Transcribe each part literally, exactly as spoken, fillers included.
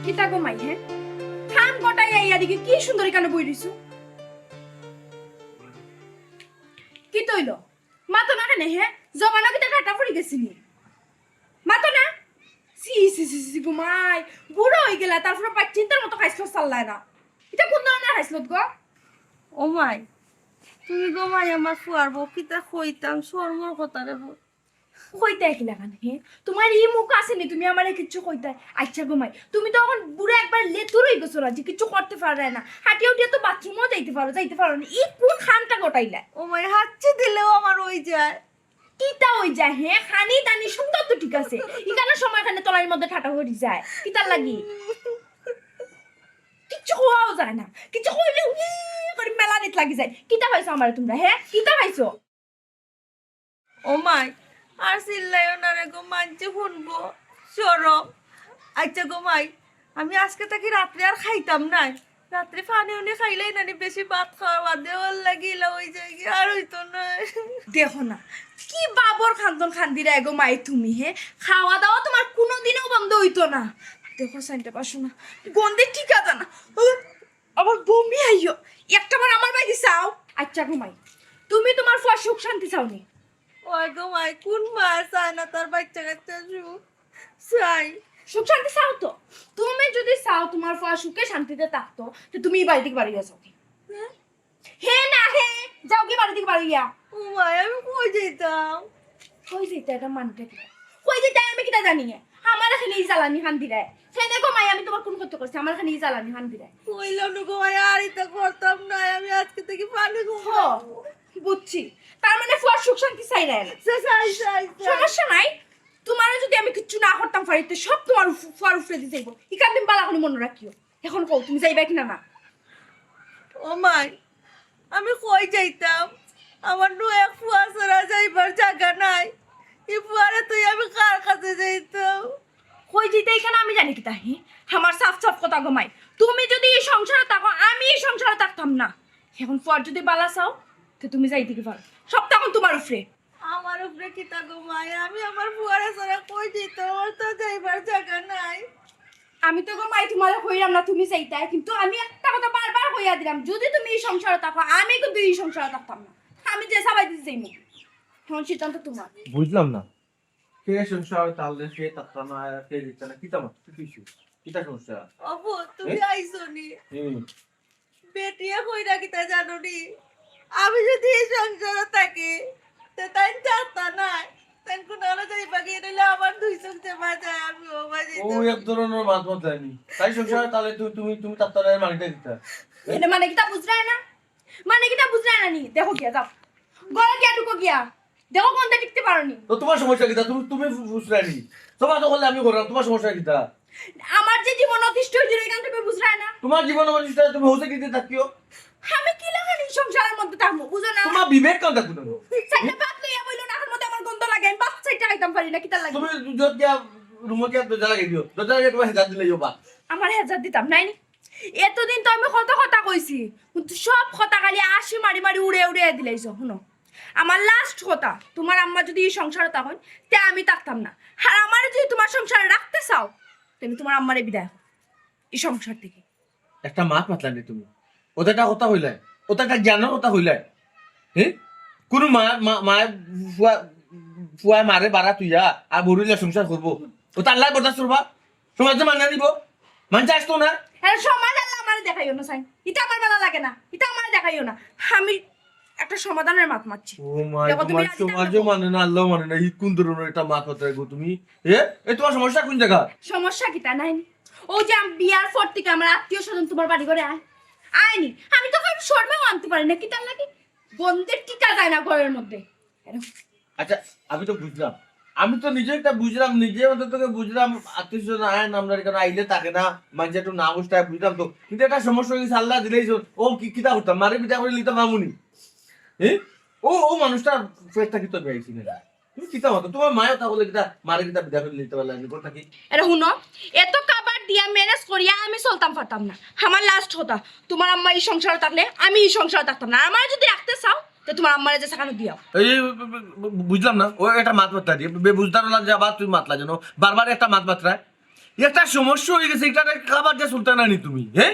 কিতা গো মাই, হে? কাম গটাই আইয়া দেখি কি সুন্দর ইখানো বই রইছো। কিতা অইলো? মাতো না কেনে, হে? জবানো কিতা ঠাটা পড়ি গেছে নি? মাতো না? ছি, ছি, ছি, ছি, গো মাই, বুড়া অই গেলা, তারপরে পাই চিন্তার মতো খাইছলত চাল্লায় না। ইটা কোন ধরনের খাইছলত গো? ও মাই, তুমি গো মাই আমার ফুয়ার বউ, কিতা কইতাম, শরমর কথা রে বউ। কইতায় কিলাখান, হে? তুমার ই মুখ আছে নি, তুমি আমারে কিচ্ছু কইতায়? আইচ্ছা গো মাই, তুমি তো অখন বুড়া একবার লেতুর অই গেছো না, যে কিচ্ছু করতে পাররায় না। হাটিয়া উটিয়া তো বাথরুমও যাইতে পারো, যাইতে পারো না। ই কোন কামটা গটাইলায়? ও মাই, হাচ্ছি দিলেও আমার অই যায়। কিতা অই যায়, হে? খানি দানি সুন্দর তো ঠিক আছে, ইখানো সময় খানে তলার মধ্যে ঠাটা পড়ি যায়। কিতার লাগি? কিচ্ছু কওয়াও যায় না, কিচ্ছু কইলে উই করি মেলানিত লাগি যায়। কিতা পাইছো আমারে তুমরা, হে? কিতা পাইছো? ও মাই, আর চিল্লাইও না রে গো, মানষে হুনবো, শরম। আইচ্ছা গো মাই, আমি আজকে থাকি রাত্রে আর খাইতাম নায়। রাত্রে পানি উনি খাইলেই নানি বেশি ভাত খাওয়া বাদে ওর লাগি ইলা অই যায় গি, আর অইতো নায়। দেখো না, কি বাবর কান্দন কান্দিরায় গো মাই তুমি, হে? খাওয়া দাওয়া তুমার কুনুদিনও বন্ধ অইতো না। দেখো সাইনটা পাসো না, গন্ধে টিকা যায় না। উহ, আবার বমি আইও। একটা বার আমার বাড়ি চাও। আইচ্ছা গো মাই, তুমি তুমার ফুয়ার সুখ শান্তি চাও নি? ওই গো মাই, কোন মা চায় না তার বাইচ্চা কাচ্চা সুখ? চাই। সুখ শান্তি চাও তো। তুমি যুদি চাও তুমার ফুয়া সুখে শান্তিতে থাকতো, তে তুমি ই বাড়ি থাকি বারইয়া যাও। হে? হে না হে, যাও গি বাড়ি থাকি বারইয়া। ও মাই, আমি কই যাইতাম? কই যাইতায়, ইটা মানতে কিতা? কই যাইতায় আমি কিতা জানি? আমারে খালি ই জ্বালানি খান দিরায়। হে দেখো মাই, আমি তুমার কুন ক্ষতি করছি? আমারে খালি ই জ্বালানি খান দিরায়। কইলাম না গো মাই, আর ইতা করতাম নায়, আমি আজকে থাকি পানি খাইতাম নায়। বুঝছি, তার মানে ফুয়ার সুখ শান্তি চাইরায় না। চাই, চাই, চাই। সমস্যা নাই, তুমারে যুদি আমি কিচ্ছু না করতাম পারি, তে সব তুমার উফ-, ফুয়ার উপরে দি যাইবো। ইখান তুমি বালা করি মনো রাখিও। অখন কও, তুমি যাইবায় কিনা না? ও মাই, আমি কই যাইতাম? আমার নু এক ফুয়া ছাড়া যাইবার জাগা নাই। ই ফুয়ারে থুইয়া আমি কার কাছে যাইতাম? কই যাইতায় ইখান আমি জানি কিতা, হি? আমার সাফ সাফ কথা গো মাই, তুমি যুদি ই সংসারো থাকো, আমি ই সংসারো থাকতাম না। অখন ফুয়ার যুদি বালা চাও, তে তুমি যাইতায় পারো। সব তো অখন তুমার উপরে। আমার উপরে কিতা গো মাই? আমি আমার ফুয়ারে ছাড়া কই যাইতাম? আমার তো যাইবার জাগা নাই। আমি তো গো মাই তুমারে কইরাম না তুমি যাইতায়, কিন্তু আমি একটা কথা বারবার কইয়া দিরাম, যুদি তুমি ই সংসারো থাকো, আমি কিন্তু ই সংসারো থাকতাম না। আমি যে সাবাই দিতে যাইমু। অখন সিদ্ধান্ত তুমার। বুঝলাম না। কে সংসারো থাকলে কে থাকতা না, কে দিতা না, কিতা মাত, কি কিছু? কিতা সমস্যা? অপু, তুমি এ? আইছো নি? হুম। বেটিয়ে কইরা কিতা জানো নি? আমি যুদি ই সংসারো থাকি, তে তাইন থাকতা নায়। তাইন কুনানো যাইবা গি, নাইলে আমার দুই চোখ যে বাজায়, আমি ও বাজাই ও যাবো। এক ধরনের মাত মাত যায়নি। তাই সংসারো থাকলে তু-, তুমি, তুমি থাকতা নায়, মানিটা কিতা? এ? ইটা মানে কিতা বুঝরায় না? মানে কিতা বুঝরায় না নি? দেখো গিয়া, যাও। ঘরো গিয়া ঢুকো গিয়া। দেখো কোনটা টিকতে পারো নি। তো তুমার সমস্যা কিতা? তুমি, তুমি বু-, বুঝরায় নি। সব তো করলে আমি করলাম, তুমার সমস্যা কিতা? আমার যে জীবন অতিষ্ঠ অইছে, ইখান তুমি বুঝরায় না। তুমার জীবন অতিষ্ঠ, তুমি হউছে কিতা থাকিও? আমি কিলাখান ই সংসারর মধ্যে থাকমু, বুঝো না? তুমার বিবেক কান্দা কুনো? চাইরটা ভাত লইয়া বইলো না, এর মধ্যে আমার গন্ধ লাগে, আমি ভাত চাইরটা খাইতাম পারি না, কিতার লাগি? তুমি যত গিয়া রুমো গিয়া দরজা লাগাই দিও, দরজা লাগাই তুমার হেজাত দিলে ইও ভাত। আমার হেজাত দিতাম নাই নি? এতদিন তো আমি কত কথা কইছি, কিন্তু সব কথা খালি আশি মারি মারি উড়ে উড়ে দিলাইছো। হুনো, আমার last কথা, তুমার আম্মা যুদি ই সংসারো থাকইন, তে আমি থাকতাম না। আর আমারে যুদি তুমার সংসারে রাখতে চাও, তাইলে তুমার আম্মারে বিদায় করো ই সংসার থাকি। একটা মাত মাতলায় নি তুমি, অতা একটা কথা কইলায়, অতা একটা জ্ঞানর কথা কইলায়। হে? কুনু মা, মা, মায় ফুয়া, ফুয়ায় মারে বারা থুইয়া আর বউরর লগে সংসার করবো? অতা আল্লায় বরদাস্ত করবা? সমাজে মানিয়া নিবো? মানষে আইতো না? আরে সমাজ আল্লায় আমারে দেখাইও না, সাইন। ইটা আমার বালা লাগে না। ইটা আমারে দেখাইও না। আমি একটা সমাধানর মাত মাতছি। ও মাই, দেখো, তুমি তুমার রাজি থাকলে সমাজও বলো। মানে না, আল্লাও মানে না। ই কুন ধরনের একটা মাত মাতরায় গো তুমি? এ? এ, তুমার সমস্যা কুন জাগা? সমস্যা কিতা নাই? অউ যে আম-, বিয়ার পর থাকি আমার আত্মীয় স্বজন তুমার বাড়ি ঘরো আয়? আয়নি। আমি তো কারো শরমেও আনতে পারি না। কিতার লাগি? গন্ধে টিকা যায় না ঘরর মধ্যে। এরকম। আচ্ছা, আমি তো বুঝলাম, আমি তো নিজে একটা বুঝলাম, নিজে অন্তত বুঝলাম, আত্মীয় স্বজন আয় না, আমরা এখানে আইলে থাকে না, মানষে একটু না বসতে হয়, বুঝলাম তো। কিন্তু একটা সমস্যা অই গেছে, আল্লায় দিলাইছইন, ও কি, কিতা করতাম, মারে বিদায় করি নিতাম মামুনি। হ্যাঁ? ও, ও মানুষটা ফেরেশতা কিতা বেয়াইছি না? তুমি কিতা মাতো? তুমার মায়ও তা বলে কিতা, মারে কিতা বিদায় করি নিতে পারলা না, কোনটা কি? আরে হুনো, এত কাবার দিয়া manage করিয়া আমি চলতাম পারতাম না। আমার last কথা, তুমার আম্মা ই সংসারো থাকলে আমি ই সংসারো থাকতাম না। আর আমারে যুদি রাখতে চাও, তে তুমার আম্মারে যে সেখানে দিয়াও। এই, এই, বু-, বু-, বু-, বুঝলাম না। ও একটা মাত মাতরায় দি। বে-, বুঝদার হলাম যে আবার তুমি মাতলা যেন। বারবার একটা মাত মাতরায়। একটা সমস্যা অই গেছে, ইটারে কাবার দিয়া চলতায় নানি তুমি, হে?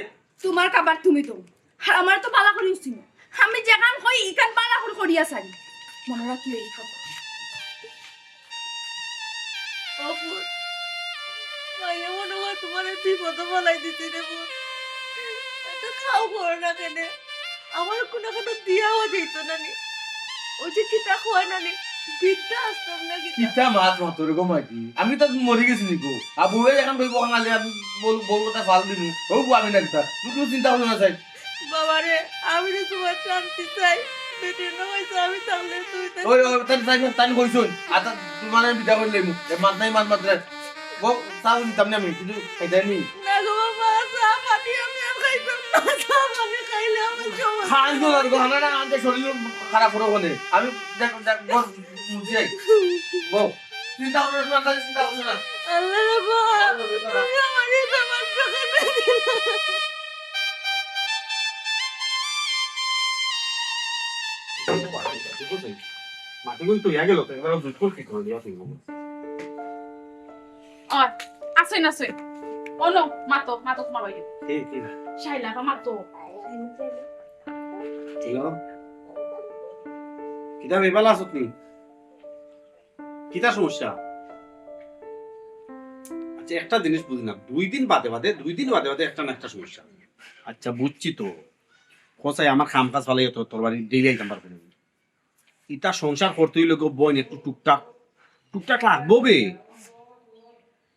তুমার কাবার তুমি তো, আর আমারে তো বালা করি উচিত। আমি যেখান কই ইখান বালা করি করিয়া ছাড়ি। মনো রাখিও ই কথা। ও পুত, মাইয়া মনো অয় তুমারে বিপদো ফালাই দিছে রে পুত। এত খাও করো না কেনে? আমার কুনু কুনু দিয়াও দিত না নি। ওই যে কিতা কয় না নি, বৃদ্ধা আশ্রম না কিতা? কিতা মাত মাতো রে গো মাইজি? আমি তো মরি গেছি নি গো। আর বউয়ে যেখান কইবো খানালে আমি বল-, বউর কথা ফাল দিমু। ও বউ আমি না কিতা। তুই কুনু চিন্তা করিও না চাই। বাবা রে, আমি রে তুমার শান্তি চাই। বেটির না অইছে আমি থাকলে তুই তো ওই, ওই, তাই, তাই, তাই কইছইন। আচ্ছা, তুমারে আমি বিদায় করি লইমু। এ মাত নাই, মাত, মাত রে। বউ, চা দিতাম না আমি, কিন্তু খাইতায় নি। না গো বাবা, চা পানি আমি আর খাইতাম না। চা পানি খাইলে আমার সমস্যা। খাই তো লাগবো, আমার না আনতে শরীর খারাপ করে ওখানে। আমি দেখ, দেখ, বল, বুঝি যাই। বউ, চিন্তা করো না, চিন্তা করো না। আল্লাহ রে বাবা, তুমি আমার এই ব্যাপারটা কেন দিলে? মাটি কিন্তু ইয়া গেল, তো এবার জুট করে কি করে দিয়া তুই? অয়, আছে না আছে? অনো, মাতো, মাতো তুমার ভাই। এই, এই। শাইলা, বা মাতো। হ্যালো? কিতা বে, বালা আছো তুমি? কিতা সমস্যা? আচ্ছা, একটা জিনিস বুঝি না, দুই দিন বাদে বাদে, দুই দিন বাদে বাদে একটা না একটা সমস্যা। আচ্ছা, বুঝছি তো। কোথায় আমার কাম কাজ ফালাইয়া তো তোর বাড়ি ডেইলি আইতাম পারবো না। ইতা সংসার করতে অইলে গো বইন একটু টুকটাক, টুকটাক লাগবো বে।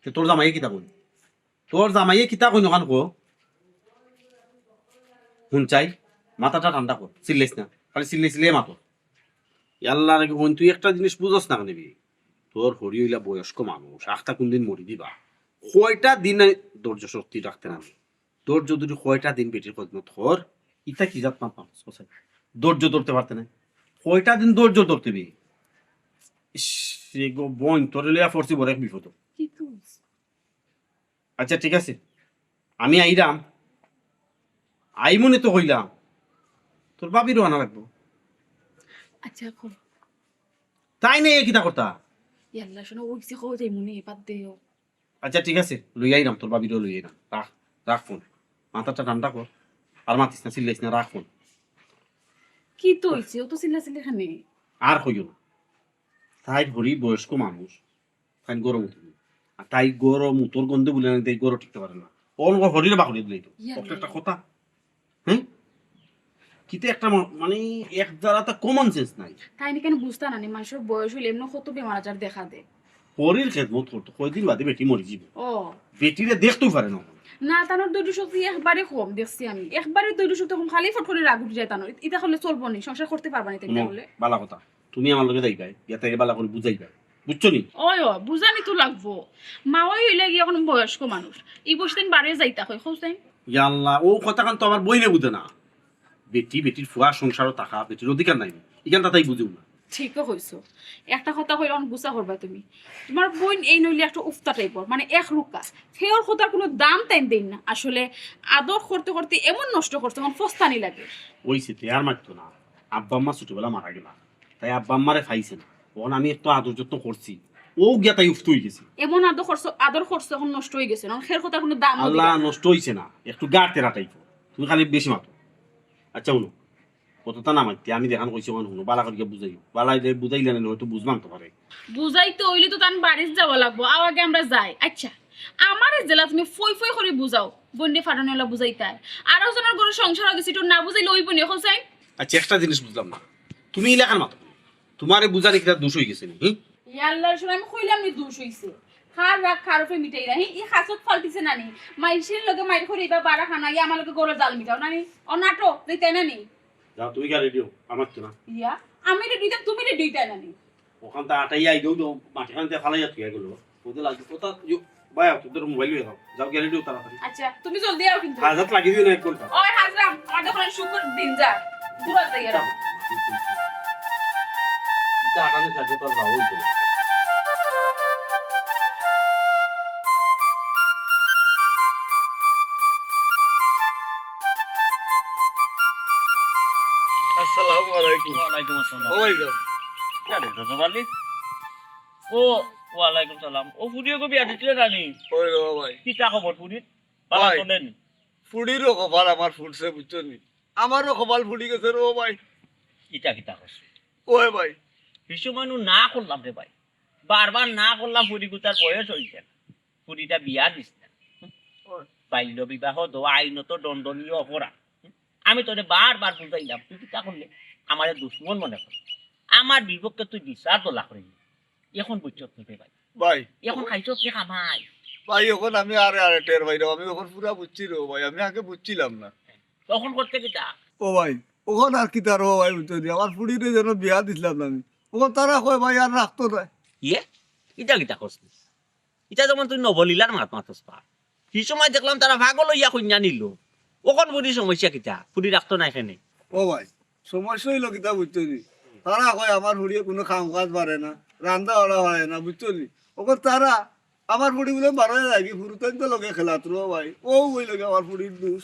তে তোর জামাইয়ে কিতা কইন? তোর জামাইয়ে কিতা কইন ওখান কো? হুন চাই, মাথাটা ঠান্ডা কর, চিল্লাইস না, খালি চিল্লাই চিল্লাই মাতো। ইয়াল্লা নাকি কইন, তুই একটা জিনিস বুঝস না কেনে বে? তোর হরি অইলা বয়স্ক মানুষ, আখতা কোনদিন মরি দিবা। কয়টা দিন ধৈর্য শক্তি রাখতে না? ধৈর্য ধরি কয়টা দিন বেটির খেদমত কর, ইতা কি জাত মাত মাতস কসাই? ধৈর্য ধরতে পারতে না, কয়টা দিন ধৈর্য ধরতে বে? ইস, রে গো বইন, তোরে লইয়া পড়ছি বড় এক বিপদ। কি কস? আচ্ছা, ঠিক আছে, আমি আইরাম, আইমুনে তো কইলাম, তোর ভাবিরও আনা লাগবো। আচ্ছা, কও। তাই নাই, কিতা কথা? ইয়াল্লা, শোনো, ওই যে কও যাইমুনে, বাদ দেও। আচ্ছা, ঠিক আছে, লই আইরাম, তোর ভাবিরও লই আইরাম। রাখ, রাখ ফোন। মাথাটা ঠান্ডা কর। আর মাতিস না, চিল্লাইস না, রাখ ফোন। কি তো অইছে? ও তো চিল্লা চিল্লি খানে। আর কইও না। তাই হরি বয়স্ক মানুষ, তাই গরম উঠে। আর তাই গরম উতর গন্ধে বলে না, তাই গরম টিকতে পারে না। অন হরিরে বাকরি দিলে তো। ইয়া একটা, একটা কথা। হ্যাঁ? কিন্তু একটা ম-, মানে, এক জারা তা common sense নাই। তাই নি কেন বুঝতা না নি, মানুষের বয়স অইলে এমনি কত বেমার আজার দেখা দেয়। হরির খেদমত করতো, কয়দিন বাদে বেটি মরি যাইবো। ও। বেটিরে দেখতেও পারে না। না, তানোর ধৈর্য শক্তি একবারে কম দেখছি আমি। একবারে ধৈর্য শক্তি কম, খালি ফট করে রাগ উঠি যায় তানোর। ইতা করলে চলবো নি, সংসার করতে পারবা নি তাইলে। বালা কথা। তুমি আমার লগে যাইবায়, গিয়া তাইরে বালা করি বুঝাইবায়। বুঝছো নি? ওই, ও, বুঝানি তো লাগবো। মা ওই অইলে গিয়া অখন বয়স্ক মানুষ। ই বয়সে তাইন বারে যাইতা কই, কও চাইন? ইয়া আল্লাহ, ও কথাখান তো আমার বইনে বুঝে না। বেটি, বেটির ফুয়া সংসারও থাকা, বেটির অধিকার নাই। ইখান তাতাই বুঝেও না। ঠিকও কইছো। একটা কথা কইলে অখন গুছা করবা তুমি। তুমার বইন এই নইলে একটা উফতা টাইপর, মানে এক রুকা। হেওর কথার কুনু দাম তাইন দেইন না। আসলে আদর করতে করতে এমন নষ্ট করছে, অখন ফস্তানি লাগে। ওই সিতে আর মারতো না। আব্বা আম্মা ছোটবেলা মারা গেলা। তাই আব্বা আম্মারে পাইছে না। অখন আমি এত আদর যত্ন করছি, ও গিয়া তাই উফত অই গেছে। এমন আদর করছো, আদর করছো, অখন নষ্ট অই গেছে। অখন হের কথার কুনু দাম আল্লাহ দিবা না। নষ্ট অইছে না, একটু গাড় তেরা টাইপর। তুমি খালি বেশি মাতো। আচ্ছা, হুনো, কততা না মাততে, আমি যেখান কইছি অখান হুনো, বালা করিয়া বুঝাইও। বালা অইলে বুঝাইলে না, হয়তো বুঝবান তো পারে। বুঝাইতে অইলে তো তান বাড়িত যাওয়া লাগবো, আও আগে আমরা যাই। আচ্ছা, আমারে যেলা তুমি ফই ফই করি বুঝাও, বইনরে ফাটানি অলা বুঝাইতায়। আরক জনর ঘরো সংসার অই গেছে, ইটা না বুঝাইলে অইবো নি, কও চাইন? আচ্ছা, একটা জিনিস বুঝলাম না, তুমি ইলাখান মাতো, তুমারে বুঝানি কিতা দুষ অই গেছে নি? হুম? ইয়াল্লার শোনো, আমি কইলাম নি দুষ অইছে। কার রাগ কার উপরে মিটাইরা, হি? ই খাসত ফালতিছে না নি? মাইনষের লগে মাইর করি বা বারা খানা, ইয়া আমার লগে গরো জাল মিটাও না নি? ও নাটো, যাইতায় না নি? যাও, তুমি গিয়া রেডি অও, আমার তো না। ইয়া, আমি রেডি অইতাম, তুমি রেডি অইতায় না নি? অখান তো আটাইয়া আইগো, তো মাটিখান তো ফালাইয়া থুইয়া গেল। ওদের লাগি কথা, ইয়ো, ভাই, তোদের মোবাইল লইয়া যাও। যাও, গিয়া রেডি অও তাড়াতাড়ি। আচ্ছা, তুমি জলদি আও কিন্তু। হাজাত লাগি দিও না এক ঘন্টা। ওই হাজরাম, আমার দোকানে শুক্র দিন যা। দূর যাই আর। আসসালামু আলাইকুম। ওয়ালাইকুম আসসালাম। ও ভাই গো। কে রে, জজব আলী? ও, ওয়ালাইকুম সালাম। ও ফুড়ি ওগো বিয়া দিছিলে নানি? ওই রে ভাই। কিতা খবর ফুড়ির? ভালা ভাই। চলেনি? ফুড়িরও কপাল আমার ফুটছে, বুঝছো নি? আমারও কপাল ফুটি গেছে রে ভাই। কিতা কিতা করছে? ওই ভাই। কিছু মানুষ না করলাম রে ভাই, বারবার না করলাম, ফুড়ি গুতার বয়স হইছে না, ফুড়িটা বিয়া দিস না। ওই। বাল্য বিবাহ তো আইনত দণ্ডনীয় অপরাধ। আমি তোরে বারবার বুঝাইলাম, তুই কিতা করলে? আমারে দুশমন মনে কর, আমার বিপক্ষে তুই বিচার তোলা করিলি। এখন বুঝছস নি রে ভাই? ভাই। এখন খাইছস নি খাবাই? ভাই, এখন আমি আরে আরে টের পাইরাম, আমি এখন পুরা বুঝছি রে ভাই, আমি আগে বুঝছিলাম না। তখন করতে কিতা? ও ভাই, ওখান আর কিতা রে ভাই, বুঝছো নি? আমার ফুড়িরে যেন বিয়া দিছিলাম না আমি। ওখান তারা কয় ভাই আর রাখতো না। ইয়ে? ইটা কিতা করছিস? ইটা যেমন তুই নবলীলার মাত মাতস পা। কি সময় দেখলাম তারা পাগল হইয়া কইন্যা নিল। ওখান ফুড়ি সমস্যা কিতা? ফুড়ি রাখতো না এখানে। ও ভাই, সমস্যা হইলো কিতা বুঝছো নি? তারা কয় আমার ফুড়িয়ে কোনো কাম কাজ পারে না, রান্দা বাড়া পারে না, বুঝছো নি? ওখান তারা আমার ফুড়ি বলে বারো লাগি ফুরুতাইন তো লগে খেলাত রে ভাই, ও ওই লগে আমার ফুড়ির দোষ।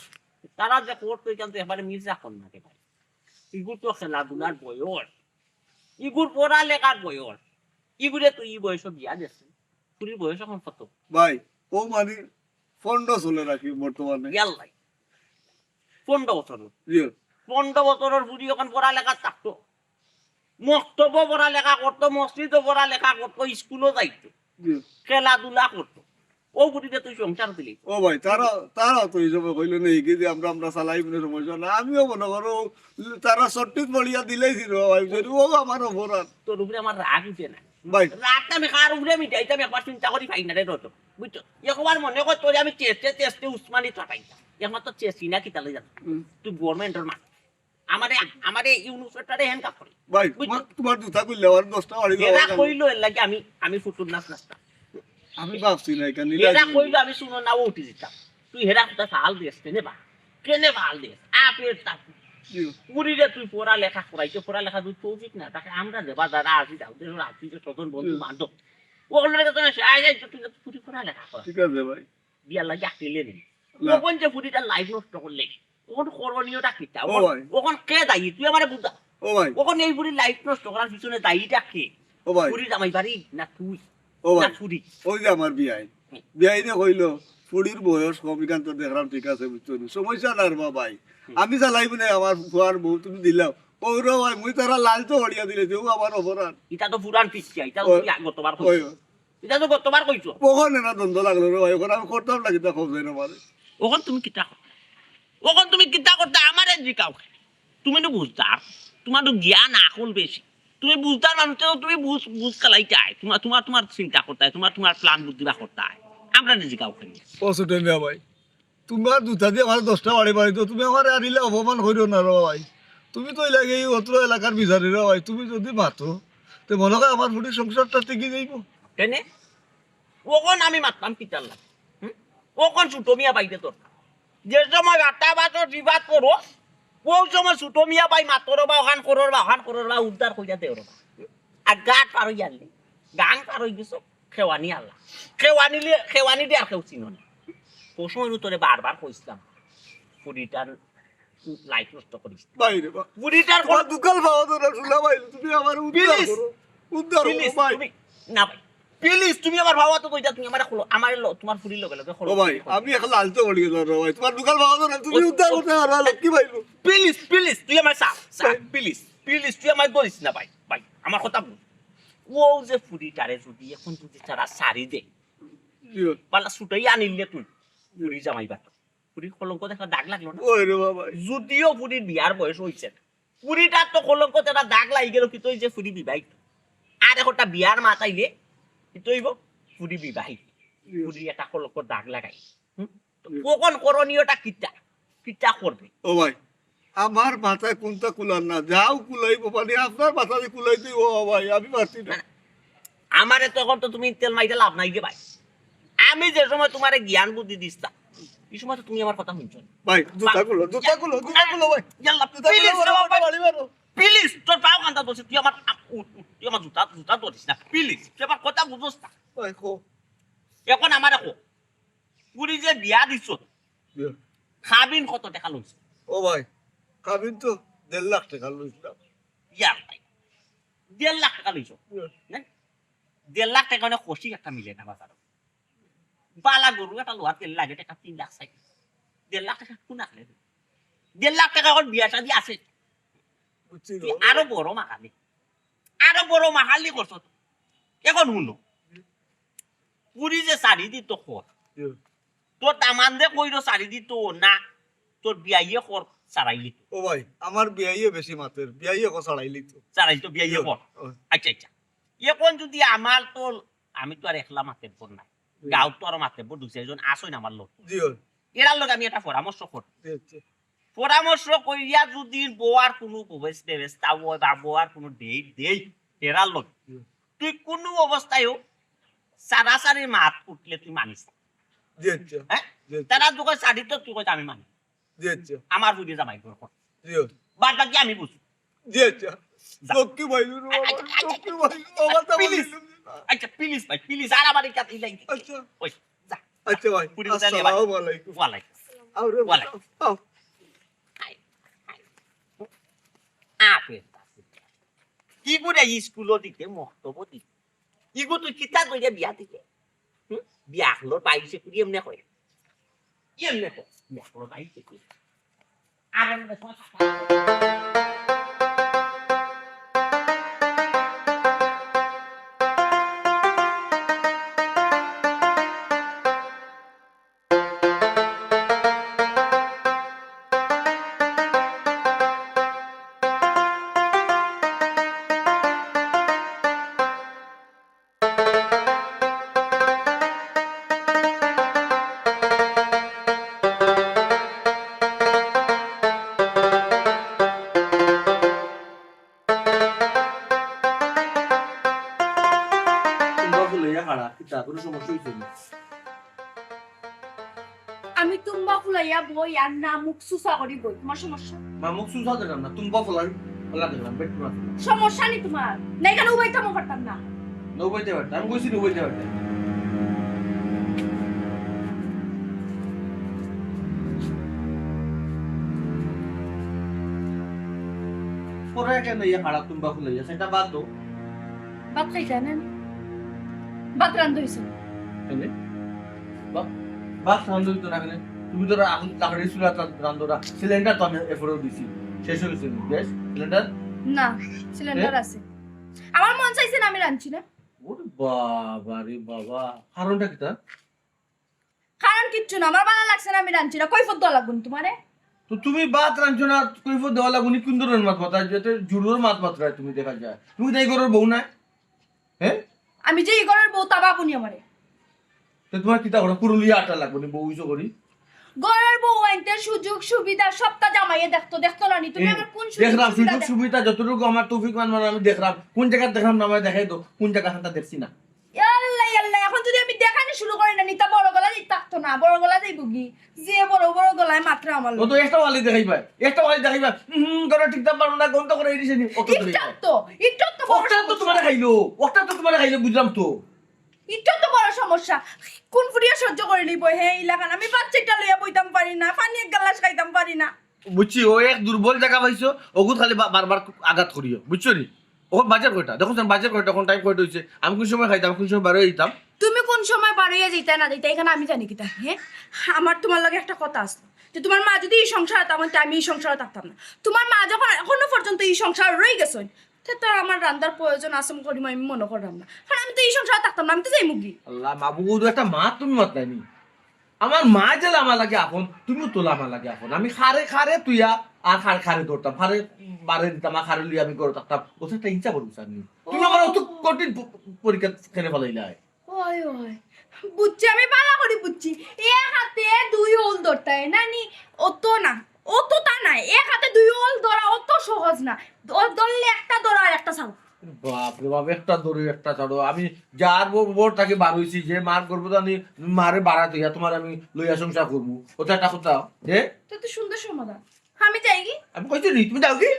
তারা যে কোর্ট কইতাম তো এবারে মিস রাখুন না রে ভাই। ইগুর তো খেলাধুলার বয়স, ইগুর পড়ালেখার বয়স, ইগুরে তুই ই বয়সে বিয়া দিস। ফুড়ির বয়স এখন কত? ভাই, ও মানে পনেরো চলে রাখি বর্তমানে। ইয়াল্লাই। পনেরো বছর। জি। পনেরো বছরের ফুড়ি এখন পড়ালেখা থাকতো। মক্তবও পড়ালেখা করতো, মসজিদও পড়ালেখা করতো, স্কুলও যাইতো, জি। খেলাধুলা করতো। ও ফুড়িরে তুই সংসার দিলি। ও ভাই, তারা, তারা তো এই সময় কইলো নেই কি যে আমরা, আমরা চালাই মনে সমস্যা না। আমিও মনে করো তারা সঠিক বলিয়া দিলেই ছিল ভাই, যদি ও আমার অপরাধ। তোর উপরে আমার রাগ উঠে না। ভাই। রাগটা আমি কার উপরে মিটাইতাম একবার চিন্তা করি পাই না রে রতন। বুঝছো? একবার মনে কর তোরে আমি চেষ্টা, চেষ্টা উসমানি চাটাইতাম। একমাত্র চেষ্টি না কি তাহলে জানো? হুম। তুই গভর্নমেন্টর মানুষ। আমারে, আমারে ইউনুসের তারে হ্যান্ড কাপ করে। ভাই, বুঝছো? তোমার, তোমার জুতা খুললে আমার দশটা বাড়ি এরা যাওয়া গেল। কইলো এর লাগে আমি, আমি ফুটুর নাচ নাচতাম। আমি ভাবছি না এখানে এরা কইলো আমি শুনো না উঠি দিতাম। তুই হেরা কথা ফাল দিস কেনে বা? কেনে ফাল দিস? আপের তাপ। জি। পুরিরে তুই পড়া লেখা করাইতে, পড়া লেখা তুই তৌফিক না, তাকে আমরা দেবা যারা আছি, যাও, দেশর আছি, যে স্বজন বন্ধু জি। বান্ধব। ও অন্যের কাছে না, সে আয় যায়, তুই তো পুরি পড়া লেখা করা। ঠিক আছে ভাই। বিয়ার লাগি আকিলে নেই। না। ওখান যে পুরিটার লাইফ নষ্ট করলে, ওখান করণীয়টা কিতা? ও ওখান, ভাই। ওখান কে দায়ী? তুই আমারে বুঝা। ও ভাই। ওখান এই পুরির লাইফ নষ্ট করার পিছনে দায়ীটা কে? ও ভাই। পুরি জামাই বাড়ি না তুই? ও ভাই, না, ফুড়ি। ওই যে আমার বিয়াই। হুম। বিয়াই যে কইলো, ফুড়ির বয়স কম, ইখান তো দেখলাম ঠিক আছে, বুঝছো নি? সমস্যা না রে বা ভাই। হুম। আমি চালাই মনে আমার ফুয়ার বউ তুমি দিলাও। ও রে ভাই, মুই তারা লাল তো হরিয়া দিলে, যেও আমার অপরাধ। ইটা তো পুরান পিছিয়া, ইটা তো ওই, তুই গতবার ওই। কইছো। ইটা তো গতবার কইছো। ওখানে না দ্বন্দ্ব লাগলো রে ভাই, ওখানে আমি করতাম না, কিতা খোঁজ না পারে। ওখান তুমি কিতা করতা? ওখান তুমি কিতা করতা? আমারে জিকাও। তুমি তো বুঝদার, তোমার তো জ্ঞান আকল বেশি। তুমি বুঝদার মানুষ তো তুমি বুঝ, বুঝ খেলাইতায়। তোমার, তোমার, তোমার চিন্তা করতায়, তোমার, তোমার প্ল্যান বুদ্ধি বা করতায়। আমরা নিজে কাউকে নিয়ে। ও ছোট মিয়া ভাই, তোমার জুতা দিয়ে আমার দশটা বাড়ি বাড়ি তো তুমি আমার আর ইলা অপমান করিও না রে ভাই। তুমি তো এই লাগে এই অত্র এলাকার বিচারি রে ভাই, তুমি যদি মাতো, তে মনে হয় আমার ফুড়ির সংসারটা টিকি যাইব। কেনে? ওখান আমি মাততাম কিতার লাগি? হুম? ওখান ছোট মিয়া বাইরে দরকার। যে সময় আটা বাজো বিবাদ করো, ওই সময় ছোট মিয়া ভাই মাতর বা ওখান করর বা ওখান করর বা উদ্ধার কইরা দেওর বা। আর গাট পার হইয়া আনলে, গাং পার হই গেছো, খেওয়ানি আল্লাহ। খেওয়ানি লি-, খেওয়ানি দিয়ে আর কেউ চিনো না। ও সময় তোরে বারবার কইছিলাম, ফুড়িটার লাইফ নষ্ট করিস না। বাইরে বা। ফুড়িটার তোমার কোনো দুকাল পাওয়া তো না, শোনা ভাই, তুমি আমার উদ্ধার please, করো। উদ্ধার please, করো ভাই। তুমি, না ভাই। Please, তুমি আমার বাবা তো কইতা, তুমি আমারে খোলো, আমারে লো-, তোমার ফুড়ির লগে লগে খোলো। ও ভাই, আমি এখন লালতে পড়ি গেলাম রে ভাই। তোমার দুকাল বাবা তো না, তুমি ও, উদ্ধার ও, করতে পারো, লক্ষ্মী ভাই। Please, please, তুই আমার চা, চা, ভাই। Please, please, তুই আমার করিস না ভাই, ভাই, আমার কথা বুঝ। ও যে ফুড়িটারে যদি এখন যদি তারা সারি দে, জি। পাল্লা ছুটাই আনিলে তুই, ফুড়ি জামাই বাট। ফুড়ির কলঙ্ক দেখা দাগ লাগলো না? ওই রে বাবা। যদিও ফুড়ির বিয়ার বয়স হইছে না, ফুড়িটার তো কলঙ্ক দেখা দাগ লাগি গেল, কিন্তু ওই যে ফুড়ি বিবাহিত। আর একটা বিয়ার মাত আইলে, কিন্তু হইব ফুড়ি বিবাহিত। জি। ফুড়ি একটা কলঙ্ক দাগ লাগাই। হুম? জি। কখন করণীয়টা কিতা? কিতা করবে? ও ভাই, আমার মাথায় কোনটা কুলার না, যাও কুলাইবো, মানে আপনার মাথায় কুলাই দিই, ও ভাই, আমি পারছি না। না, আমারে তখন তো তুমি তেল মাইতে লাভ নাই রে ভাই। আমি যে সময় তোমারে জ্ঞান বুদ্ধি দিস্তা, এই সময় তো তুমি আমার কথা শুনছো না। ভাই, জুতা ভাই, খুলো, জুতা খুলো, জুতা খুলো ভাই। ইয়াল্লা, জুতা please খুলো, রে ভাই, বাবা, বাড়ি মারো। Please, তোর পাও কান্দা ধরছে, তুই আমার, আ, উঠ, উঠ, তুই আমার জুতা, জুতা ধরিস না, please, তুই আমার কথা বুঝোস না। ভাই, কো। এখন আমারে কো, পুরি যে বিয়া দিছ, বিয়া। কাবিন কত টাকা লইছে? ও ভাই, কাবিন তো দেড় লাখ টাকা লইছিলাম। ইয়ার ভাই, দেড় লাখ টাকা লইছ? বিয়া। না? দেড় লাখ টেকা অনে কষি একটা মিলে না বাজারো। বালা গরু একটা লওয়ার দেড় লাখ টেকা, তিন লাখ চাইর। দেড় লাখ টেকা কুন আখলে? দেড় লাখ টেকা অখন বিয়া শাদি আছে। বুঝছি গো। তুই আরো বড় মাহালি, আরো বড় মাহালি করছস। অখন হুনো, পুরি যে ছাড়ি দিতো খর, জি। তোর দামান্দে কইরো ছাড়ি দিতো না, তোর বিয়াইয়ে খর ছাড়াইলিতো। ও ভাই, আমার বিয়াইয়ে বেশি মাতের, বিয়াইয়ে খর ছাড়াইলিতো। ছাড়াইতো বিয়াইয়ে খর। ও। আচ্ছা, আচ্ছা। অখন যুদি আমার তো, আমি তো আর একলা মাতের পর নাই, জি। গাঁওত তো আরো মাতের পর দুই চাইরজন আছইন আমার লগে। জি, অয়। এরার লগে আমি একটা পরামর্শ করি। জি, আচ্ছা। পরামর্শ করিয়া যুদি বওয়ার কুনু ব্যবস-, ব্যবস্থা অয় বা বওয়ার কুনু date দেই, এরার লগে। জি। তুই কুনু অবস্থায়ও সারাসারি মাত উঠলে তুই মানিস না। জি, আচ্ছা। হ্যাঁ? জি, আচ্ছা। তারা যখন ছাড়ি তো তুই কইস আমি মানি। জি, আচ্ছা। আমার বুঝে জামাই করে কর। জি। বাদ বাকি আমি বুঝি। জি, আচ্ছা। যা। লক্ষ্মী ভাই, রে বাবা, আচ্ছা, আচ্ছা, লক্ষ্মী ভাই, রে বাবা, তা please। বললাম না। আচ্ছা, please ভাই, please, আর আমার এই কাছে ইলাই। আচ্ছা। ওই, যা। আচ্ছা ভাই, পুরি কোথায় নিয়ে ভাই? আসসালামু আলাইকুম। ওয়ালাইকুম। আরে ওয়ালাইকুম। বাবা, আও। আপে। কি করে স্কুলও দিতে, মক্তবও দিতে? ইগু তুই কিতা কইরে বিয়া দিলে? হুম? বিয়া হলো বাইশে কুড়ি এমনে কয়। এমনে কয়। বিয়া হলো বাইশে কুড়ি। আর এমনে কথা। তুম্বা ফুলাইয়া খাড়া, কিতা, কুনু সমস্যা অইছে নি? আমি তুম্বা ফুলাইয়া বই আর না মুখ সুসা করি বই, তুমার সমস্যা? মা, মুখ সুসা দিলাম না, তুম্বা ফুলাই, ফুলা দিলাম, বেট ফুলা দিলাম। সমস্যা নি তুমার? না, এখানে উবাইতামও পারতাম না। না উবাইতে পারতাম, আমি কইছি না উবাইতে পারতাম। পরে কেন ইয়া খারাপ তুম্বা ফুলাইয়া, সেটা বাদ দাও। ভাত খাইতা না? ভাত রান্ধ হইছে। কেনে? বা-, ভাত রান্ধ হইতো না কেনে? তুমি তো রা-, এখন লাকড়ির চুলা তা-, রান্ধো না। সিলিন্ডার তো আমি এরপরেও দিছি। শেষ হয়ে গেছে গ্যাস, সিলিন্ডার? না, সিলিন্ডার এ? আছে। আমার মন চাইছে না, আমি রাঁধছি না। ওরে বাবা রে বাবা, কারণটা কিতা? কারণ কিচ্ছু না, আমার ভালা লাগছে না, আমি রাঁধছি না। কৈফত দেওয়া লাগবো নি তুমারে? তো তুমি ভাত রাঁধছো না, কৈফত দেওয়া লাগবো নি? কোন ধরনের মাত মাতায়? যেটা জুড়োর মাত মাতরায় তুমি দেখা যায়। তুমি তাই ঘরর বউ নায়? হ্যাঁ? আমি যে ই ঘরর বউ, তা ভাবো নি আমারে। তো তুমার কিতা করা? কুরুলিয়া আটা লাগবো নি বউ ইসো করি? ঘরর বউ আনতে সুযোগ সুবিধা সবটা জামাইয়ে দেখতো, দেখতো না নি? তুমি এ, আমার কোন সুযোগ দেখলাম, সুবিধা সুযোগ দেখো? সুবিধা যতটুকু আমার তৌফিক মান মানে আমি দেখলাম। কোন জায়গায় দেখলাম না, আমায় দেখাই দাও। কোন জায়গা হাতা দেখছি না। ইয়াল্লা, ইয়াল্লা, এখন যদি আমি দেখানি শুরু করি না, নিতা বড় গলা যাই থাকতো না, বড় গলা যাইবো গি। যে বড় বড় গলায় মাতরা আমার ও তো লগে। একটা ওয়ালি দেখাইবা, একটা ওয়ালি দেখাইবা। হুম, করে ঠিকঠাক পারো না, গন্ধ করে এদিছে নি, অত দেখাইবা। ইটার তো, ইটার তো বড় ওটা তো সমস্যা। তুমারে খাইলো, ওটা তো তুমারে খাইলো, বুঝলাম তো। ইটার তো বড় সমস্যা। কোন ফুরিয়া সহ্য করে নিব হে ইলাখান? আমি বাচ্চাটা লইয়া বইতাম পারি না, পানি এক গ্লাস খাইতাম পারি না। বুঝছি, ও এক দুর্বল জায়গা পাইছো, ওগুত খালি বা-, বারবার আঘাত করিও, বুঝছো নি? ওখান বাজার কয়টা? দেখো, বাজার কয়টা? এখন টাইম কয়টা হইছে? আমি কোন সময় খাইতাম, কোন সময় বার হয়ে যেতাম? তুমি কোন সময় বার হইয়া যাইতা না যাইতা, এখানে আমি জানি কিতা? হ্যাঁ, আমার তুমার লগে একটা কথা আছে, যে তুমার মা যদি ই সংসারে থাকতো, তে আমি ই সংসারে থাকতাম না। তুমার মা যখন এখনো পর্যন্ত ই সংসারে রয়ে গেছইন, তে তো আমার রান্দার প্রয়োজন আছে করি আমি মনে করলাম না, কারণ আমি তো ই সংসারে থাকতাম না, আমি তো যাইমুগি। আল্লাহ মাবুদ, একটা মা তুমি মাতলায় নি। আমার মা যে আমার লাগি আপন, তুমিও তো আমার লাগি আপন। আমি খারে খারে তুইয়া আর খারে খারে ধরতাম, খারে বারে দিতাম, আর খারে লইয়া আমি ঘরে থাকতাম। ও তো একটা ইচ্ছা করবো স্যার নি। তুমি আমার অত কঠিন প-, পরীক্ষা কেনে ফালাইলায়? ওই, ওই। বুঝছি, আমি ভালা করি বুঝছি। এক হাতে দুই ওল ধরতায় না নি, অত না, অতটা না। এক হাতে দুই ওল ধরা অত সহজ না। ও ধরলে একটা ধরো আর একটা ছাড়ো। বাপ রে বাপ, একটা ধরি একটা ছাড়ো। আমি যার বউ-, বউর থাকি বার হইছি, যে মার গর্ভধারী মারে বাড়া দিয়া তুমারে আমি লইয়া সংসার করমু। ও তো একটা কথা, হে? তো তো সুন্দর সমাধান। আমি যাই কি? আমি কইছি নি, তুমি যাও কি?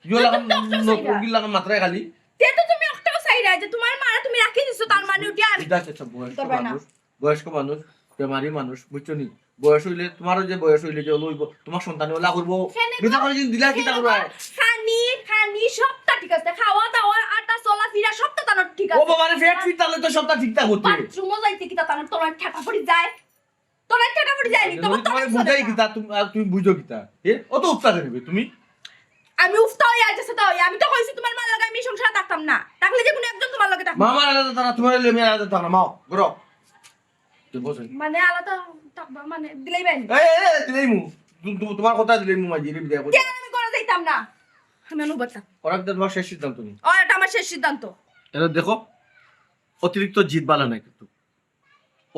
ইয়ো লাগাম, তো তো নতুন চাইরা। কি লাগাম মাত্রায় খালি। তে তো তুমি একটাও চাইরা যে তুমার মারে তুমি রাখি দিছো, তার মানে উঠি আর বিদেশে সব বয়স্ক দরবার না। মানুষ, বয়স্ক মানুষ, বেমারি মানুষ, বুঝছো নি? বয়স হইলে, তুমারও যে বয়স হইলে যে লইব, তুমার সন্তানে ওলা করবো। কেনে বিদেশ গো? করে যদি দিলা কি তা কেনে করবা? গো? খানি, খানি সবটা ঠিক আছে, খাওয়া দাওয়া, আটা চলা পিরা সব তো তানোর ঠিক আছে। ও বাবা রে, পেট ফিট থাকলে তো সবটা ঠিকঠাক হতো। বাথরুমও যাইতে কিতা তানোর তলায় ঠেকা পড়ি যায়? তলায় ঠেকা পড়ি যায়নি, তোমার তলায় বুঝাই কিতা তুমি, আর তুমি বুঝো কিতা? এ? অত উফতা দেবে তুমি? আমি উফতা হই আর যেসে তাই। আমি তো কইছি তোমার মার লগে আমি সংসার থাকতাম না। থাকলে যে কোনো একজন তোমার লগে থাকবো। মামার আলাদা থানা, তোমার লগে আমি আলাদা থানা, মাও, ঘুরো। তুই বসে। মানে আলাদা থাকবা, মানে দিলাই বাইন। এই, এই, এই, দিলাই মু। তু-, তু-, তোমার কথা দিলাই মু, মাঝে বিদায় করে। কে আমি করে যাইতাম না। আমি অনুবাদটা। ওরা কিন্তু তোমার শেষ সিদ্ধান্ত নেই। ও, এটা আমার শেষ সিদ্ধান্ত। এটা দেখো, অতিরিক্ত জিদ বালা নাই কিন্তু।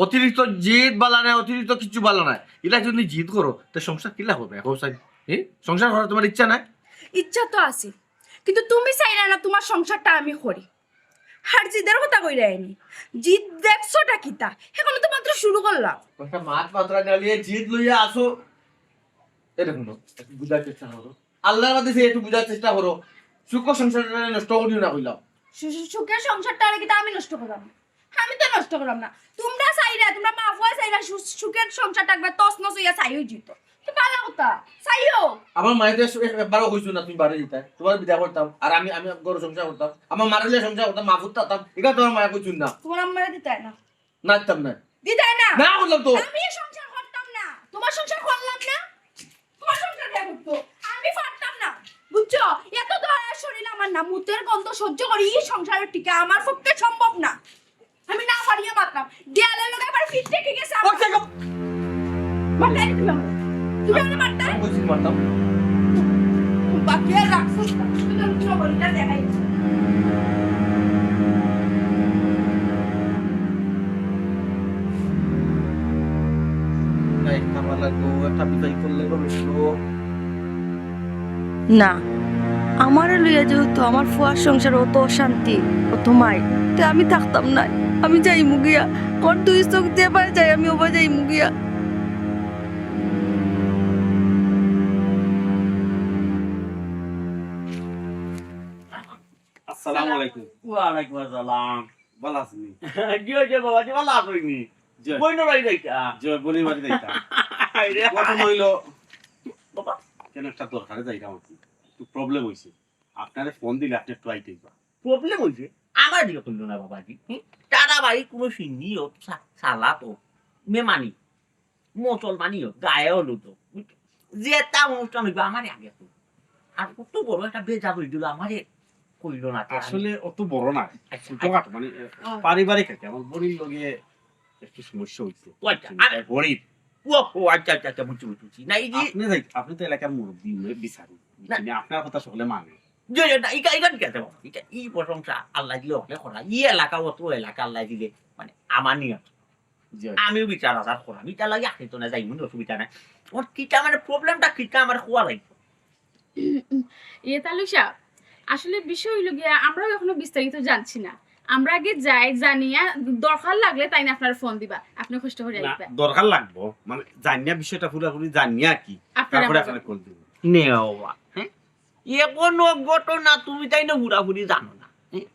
অতিরিক্ত জিদ বালা নাই, অতিরিক্ত কিছু বালা নাই। ইলা যদি জিদ করো, তো সংসার কিলা হবে? এখন সাই, এ? সংসার করার তোমার ইচ্ছা নাই? ইচ্ছা তো আছে, কিন্তু তুমি চাইলা না তোমার সংসারটা আমি করি। আর জিদের কথা কইরা আইনি, জিদ দেখছোটা কিতা? এখনো তো মাত্র শুরু করলাম। একটা মাত মাত্রা নিয়ে জিদ লইয়া আসো। এটা শুনো, একটু বুঝার চেষ্টা করো। আল্লাহর বাদে সে একটু বুঝার চেষ্টা করো। সুখ সংসারটা নষ্ট করিও না কইলাম। সু-, সু-, সুখের সংসারটা আর কিতা আমি নষ্ট করলাম? আমি তো নষ্ট করলাম না। তোমরা চাইরা, তোমরা মা ফুয়া চাইরা সু-, সুখের সংসারটা একবার তছনছ হইয়া ছাই হই যেত। তো ভালা কথা, চাইও। আমার মায়ে তো এস-, এস-, একবারও কইছো না তুমি বাড়ি দিতায়, তোমার বিদায় করতাম, আর আমি, আমি ঘর সংসার করতাম, আমার মারে লইয়া সংসার করতাম, মা ফুত থাকতাম, এটা তোমার মায়ে কইছো না। তোমার আম্মারে দিতায় না? না দিতাম না। দিতায় না? না করলাম তো। আমি এই সংসার করতাম না, তোমার সংসার করলাম না, তোমার সংসার কে করতো? আমি পারতাম না, বুঝছো? এত দয়া শরীর আমার না, মুতের গন্ধ সহ্য করি এই সংসারের টিকা আমার পক্ষে সম্ভব না। আমি না পারিয়া মারতাম। দেয়ালের লগে আবার পিঠ ঠেকে গেছে আমার। ও, ঠিক আছে। মারতাই তুমি আমারে। তুমি আমারে মারতাই? আমি কইছি মারতাম। বাকি আর রাখছিস না। তুই তো কোনো বলি না, দেখাই। নাই, খাওয়া লাগবো, একটা বিদায় করলে গো মিশলো। না, আমারে লইয়া যেহেতু আমার ফুয়ার সংসার অত অশান্তি, অত মাই, তে আমি থাকতাম না, আমি যাইমু গিয়া। ওর দুই চোখ যেবায় যায়, আমি ওবায় যাইমু গিয়া। আসসালামু আলাইকুম। ওয়ালাইকুম আসসালাম। ভালা আছনি? জি, জি, বাবা, জি, ভালা আছনি? জি। বইনর বাড়ি যাইতা? জি, বইনর বাড়ি যাইতা। আরে, কথা অইলো, বাবা। কেন একটা দরকারে যাইতাম আর কি। একটু problem অইছে। আপনারে ফোন দিলে আপনি একটু আইতেই বা। Problem অইছে? আমার দিকে কইলো না বাবাজি। হুম? তারা বাড়ি কোনো সিন্নি হোক, সা-, সালাত হোক, মেমানি, মুসলমানি হোক, গায়ে হলুদ হোক, যেটা অনুষ্ঠান হইবে আমারে আগে কইলো। আর অত বড় একটা বেজার হই গেল আমারে কইলো না। আসলে অত বড় না, আচ্ছা, ছোটখাটো, মানে, ও। পারিবারিক আর কি। আমার বইনর লগে একটু সমস্যা হইছে। ও আচ্ছা, আর গরিব। ও, ও, আচ্ছা, আচ্ছা, আচ্ছা, বুঝছি, বুঝছি, বুঝছি। না, এই যে আপনি যাই, আপনি তো এলাকার মুরব্বী, বিচারি। না। বুঝছেন? আপনার কথা সকলে মানে। যে, যে, না, ইকা, ইকা ঠিক আছে বাবা। ইকা, এই প্রশংসা আল্লাহ দিলে হকলে করা। এই এলাকা, অত এলাকা আল্লাহ দিলে, মানে, আমার নিয়ত। জি। আমিও বিচার আচার করাম। ইটা লাগি আপনি তো না যাই, মনে অসুবিধা নাই। ওর কিতা মানে problemটা কিতা আমার খোয়া লাগবে। ইয়ে তালুক সাহেব, আসলে বিষয় হইল গিয়া, আমরাও এখনো বিস্তারিত জানছি না। আমরা আগে যাই, জানিয়া দরকার লাগলে তাইন আপনার ফোন দিবা, আপনি কষ্ট করে না, আইবা। দরকার লাগবো, মানে, জানিয়া বিষয়টা পুরাপুরি জানিয়া কি, আপনার তারপরে আমার আপনার কল দিব। নেওয়া, হ্যাঁ? এ কোনো ঘটনা তুমি তাইন পুরাপুরি জানো না, হ্যাঁ?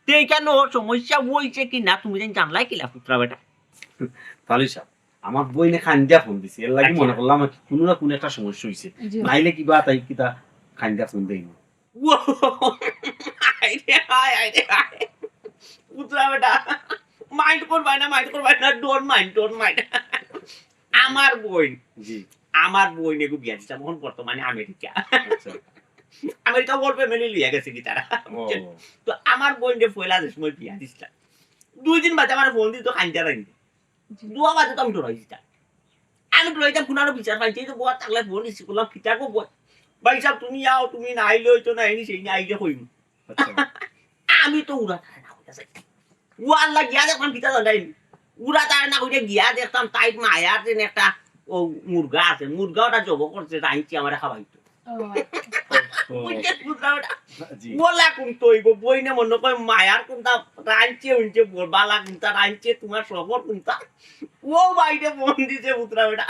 তে কেন সমস্যা হইছে কি না তুমি তাইন জানলাই কিলা, পুত্রা বেটা? তালুক সাহেব, আমার বইনে কান্দিয়া ফোন দিছে, এর লাগি আচ্ছা। মনে করলাম আর কি, কোনো না কোনো একটা সমস্যা হইছে। জি। নাইলে কিবা তাই কিতা কান্দিয়া ফোন দেই না। ও, আয় রে আয়, আয় রে আয়। পুত্রা বেটা, mind করবায় না, mind করবায় না, don't mind, don't mind। আমার বইন, জি। আমার বইন এগু বিয়া দিছে, এখন বর্তমানে আমেরিকা। আচ্ছা। আমেরিকা ওর family লইয়া গেছে কি তারা, ও। বুঝছেন? তো আমার বইনরে পয়লা যে সময় বিয়া দিছিলাম, দুই দিন বাদে আমার ফোন দিত কান্দিয়া রাইনি। জি। দুয়া বাদে তো আমি ডরাই দিতাম। আমি ডরাইতাম, কুনানো বিচার পাইছি, এই তো বউত থাকলে ফোন রিসিভ করলাম, কিতা গো বউ? ভাই সাহেব, তুমি আও, তুমি না আইলে হইতো না, এনি সেই না আইলে কইমু। আচ্ছা। আমি তো উড়া তারা না কইয়া যাইতাম। ও আল্লাহ গিয়া দেখলাম, কিতা জানাই? উড়া তারা না কইয়া গিয়া দেখতাম, তাই মায়ার যেন একটা ও মুরগা আছে, মুরগা ওটা জব করছে, রাইনছি আমারে খাওয়াইতো। ও। বুঝলে, বুঝলাম ওটা? জি। বলা কুন্তা হইব, বইনে মনে কয় মায়ার কুন্তা, রাইনছে উনছে, বালা কুন্তা, রাইনছে তোমার সবর কুন্তা। ও বাইরে ফোন দিছে, বুঝলাম ওটা।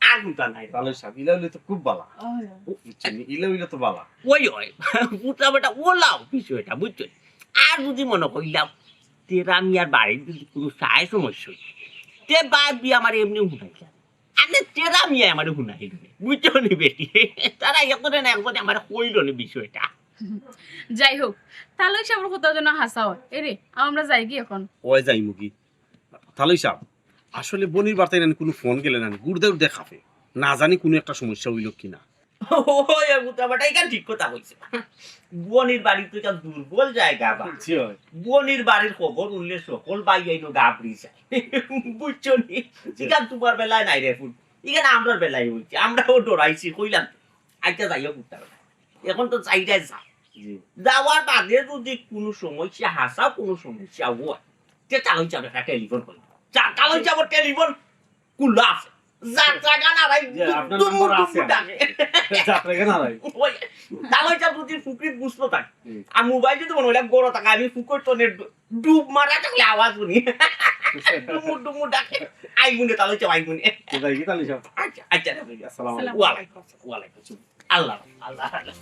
আর কুন্তা নাই। তালুক সাহেব, ইলা হইলে তো খুব বালা। ও। বুঝছেন? ইলা হইলে তো বালা। ওই, ওই, বুঝলাম ওটা, ওলাও বিষয়টা, বুঝছো? আর যদি মনে করিলাম, তেরা মিয়ার বাড়ির যদি কোনো চায় সমস্যা হইছে, তে বাদ দিয়ে আমার এমনি উঠাইলাম। আরে তেরা মিয়া আমারে হুনাইল রে। বুঝছো নি বেটি? তারা একজনে না একজনে আমারে কইল নি বিষয়টা। যাই হোক, তালই সাবর কথা যেন হাছা অয়। এরে, আমরা যাইগি অখন। অয় যাইমুগি। তালই সাব, আসলে বনির বাড়িত ইনানি কুনু ফোন গেলে না, গুড়দে গুড়দে কাঁপে। না জানি কুনু একটা সমস্যা অইলো কিনা। ওই, ওই, উতা বেটা, ইখান ঠিক কথা কইছে। বনির বাড়ি তো ইখান দুর্বল জাগা বা। জি অয়। বনির বাড়ির খবর হুনলে সকল ভাইয়াইন গাবড়ি যায়। বুঝছো নি? ইখান তুমার বেলায় নায় রে ফুল। ইখান আমরার বেলায় অইছে। আমরাও ডরাইছি, কইলাম তো। আইচ্ছা, যাই অউক, উতা বেটা। অখন তো যাইরায় যাও। জি। যাওয়ার বাদে যুদি কুনু সমস্যা, হাছা কুনু সমস্যা অয়, তে তালই সাবরে একটা টেলিফোন করি। যা, তালই সাবর টেলিফোন খুলা আছে। যাত্রাগান আড়াই জি, আপনার দুমু নাম্বার আছে। দুমু ডাকে। যাত্রাগান আড়াই। ওই, তালই সাব যুদি ফুকরিত গুছলো থাকে। হুম। আর মোবাইল যুদি মনো অয় গরম থাকে, আমি ফুকরির তনে ডু-, ডুব মারা থাকলে আওয়াজ হুনি। ডুমু ডুমু ডাকে। আইমুনে, তালই সাব আইমুনে। তো যাইগি তালই সাব। আইচ্ছা, আইচ্ছা, রাখি। আসসালামু আলাইকুম। ওয়ালাইকুম আসসালাম, ওয়ালাইকুম আসসালাম। আল্লাহ, আল্লাহ, আল্লাহ।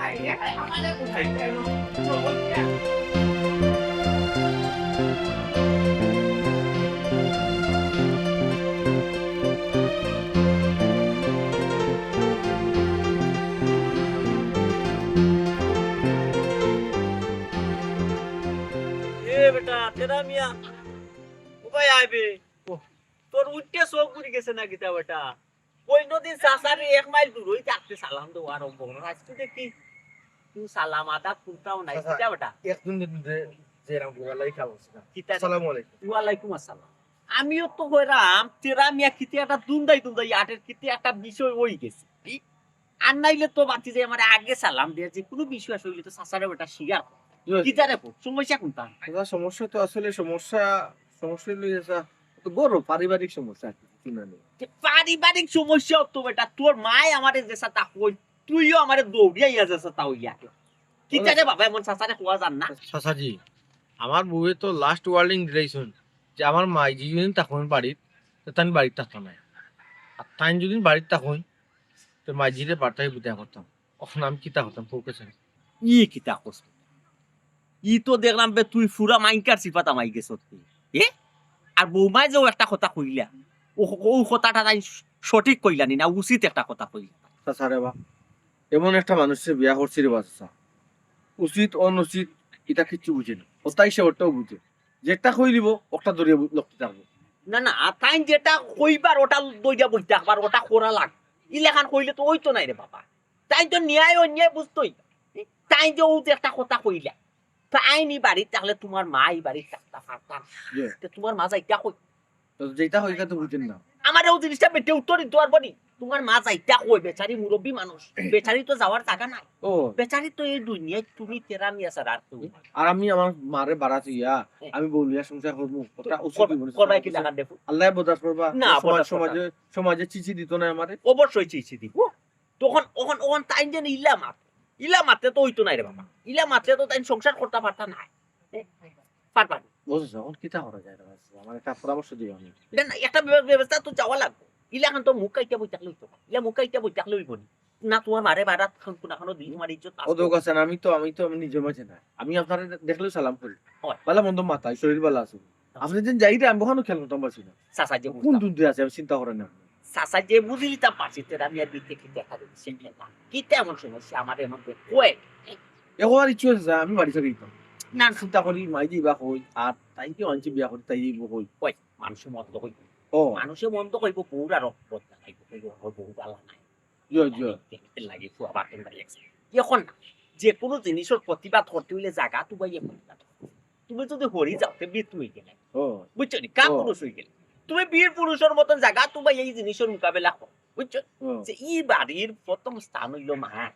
আয়, আয়, আমারে কোথায় গেল? এ বেটা, তেরা মিয়া, উবাই আইবে। ও। তোর উঠতে চোখ ঘুরি গেছে না কিতা বেটা? অইন্য দিন চাচারে এক মাইল দূরই থাকতে সালাম দেওয়া আরম্ভ করো। আইজকু দেখি তুই সালাম আদাব কুনটাও নাই। চাচা, কিতা বেটা? একদিন দিন যে, যে এরকম করে লাই খাওয়া হচ্ছে না। কিতা রে? আসসালামু আলাইকুম। ওয়ালাইকুম আসসালাম। আমিও তো কইরাম, তেরা মিয়া কিতা একটা দুন্দাই দুন্দাই আটের কিতা একটা বিষয় অই গেছে। আর নাইলে তো বাতি যে আমারে আগে সালাম দিয়া যে কুনু বিষয় আসে অইলে তো চাচারে বেটা স্বীকার করে। জি, জি। কিতা রে পুত, সমস্যা কুনটা? দাদা, সমস্যা তো আসলে সমস্যা, সমস্যা অইলো যে, স্যার, তো বড় পারিবারিক সমস্যা আর কি, কিছু না নেই। যে পারিবারিক সমস্যা তো বেটা, তোর মায় আমারে যেছা তা কই, তুইও আমারে দৌড়িয়া ইয়া যেছা তা অইয়া। কিতা রে বাবা, এমন চাচারে কওয়া যার না? চাচাজি, আমার বউয়ে তো last warning দিলাইছইন যে আমার মাই যেদিন থাকইন বাড়িত, তো তাইন বাড়িত থাকতা নায়। আর তাইন যেদিন বাড়িত থাকইন, তো মাইজিরে বার্তায় বিদায় করতাম। অখন আমি কিতা করতাম, কউক্কা ছাইন। ই কিতা কস? ই তো দেখলাম বে তুই ফুরা মাইনকার সিফাত হামাই গেছত তুই। এ? আর বউমায় যে একটা কথা কইলা, অউ, অউ কথাটা তাইন সঠিক কইলা নি না, উচিত একটা কথা কইলা। চাচা রে বা, এমন একটা মানুষরে বিয়া করছি রে বা চাচা, উচিত অনুচিত ইতা কিচ্ছু বুঝে না, অতাই সে অটাও বুঝে। যেটা কই দিব, অটা ধরিয়া বু-, লড়তে থাকবো। না, না, আর তাইন যেটা কইবার, অটা দইরা বইতে থাকবার, অটা করা লাগবো। ইলাখান কইলে তো অইতো নায় রে বাবা। তাইন তো ন্যায় অন্যায় বুঝতই। তাইন যে অউ যে একটা কথা কইলা, তাইন ই বাড়িত থাকলে তুমার মা ই বাড়িত থাকতা পারতা না। জি। তে তুমার মা যাইতা কই? তো যেটা হয়, এটা তো বুঝেন না। আমারে অউ জিনিসটা বেটে উত্তর দিতো পারবো নি? তুমার মা যাইতা কই, বেচারি মুরব্বি মানুষ, বেচারি তো যাওয়ার জাগা নাই। ও। বেচারি তো এই দুনিয়াত তুমি তেরা মিয়া ছাড়া আর কেউ নাই। আর আমি আমার মারে বাড়া থইয়া, হ্যাঁ। আমি বউ লইয়া সংসার করবো, ওটা উচিত কর-, হইবো না। করবায় কিলাখান দেখো। আল্লায় বরদাস্ত করবা, না, সমাজ-, বরদাস্ত করবা। সমাজে, সমাজে চিচি দিত না আমারে। অবশ্যই চিচি দিব। তখন, অখন, অখন তাইন যেন ইলা মাত, ইলা মাতলে তো অইতো নায় রে বাবা, ইলা মাতলে তো তাইন সংসার করতা পারতা নায়। পারবা নি? বুঝছো, অখন কিতা করা যায় রে বাবা? আমার একটা পরামর্শ দিও আমি। না, না, একটা ব্য-, ব্যবস্থা তো চাওয়া লাগবো। ইলাখান তো মুখ কাইটা বই থাকলে অইতো না। ইলা মুখ কাইটা বই থাকলে অইবো নি। না, তুমার মারে বাড়া খান কোনা খানো দিই, তুমার ইজ্জত আছে। ও দোক আছেন, আমি তো, আমি তো, আমি নিজের মাঝে না। আমি আপনারে দে-, দেখলেও সালাম করি। হয়। ভালা মন্দ মাথায়, শরীর ভালা আছে। আচ্ছা। আপনি দিন যাইরে, আমি অখানো খেয়াল করতাম পারছি না। চাচা যে কোন বুঝতাম। দুন দিয়ে আছে, আমি চিন্তা করেন না। চাচা যে বুঝিলিতাম পারছি, তেরা মিয়ার বিতে কি দেখা দিচ্ছে, কিতা এমন সমস্যা আমার এমন বে-, কয়। এখন আর ইচ্ছু আছে, আমি বাড়ি ছাড়ি দিতাম। না, না। চিন্তা করি, মাই দিবা কই, আর তাই কি আনছি বিয়া করি, তাই দিব কই। কয়, মানুষে মন্দ কইব। ও। মানুষে মন্দ কইব, বউরা রক্ত বদলা খাইব, কইব, "ওর বউ ভালা নাই।" জি, জি। লাগে ফুয়া বাপের বাড়ি গেছে। এখন না, যে কোনো জিনিসর প্রতিবাদ করতে অইলে জাগা তুবাইয়া প্রতিবাদ করো। তুমি যদি হরি যাও, তে বীর তুমি গেলে। ও। বুঝছো নি? কা ও। পুরুষ হই গেলে। তুমি বীর পুরুষর মতন জাগা তুবাইয়া এই জিনিসর মোকাবেলা করো। বুঝছো? ও। যে ই বাড়ির প্রথম স্থান অইলো মা।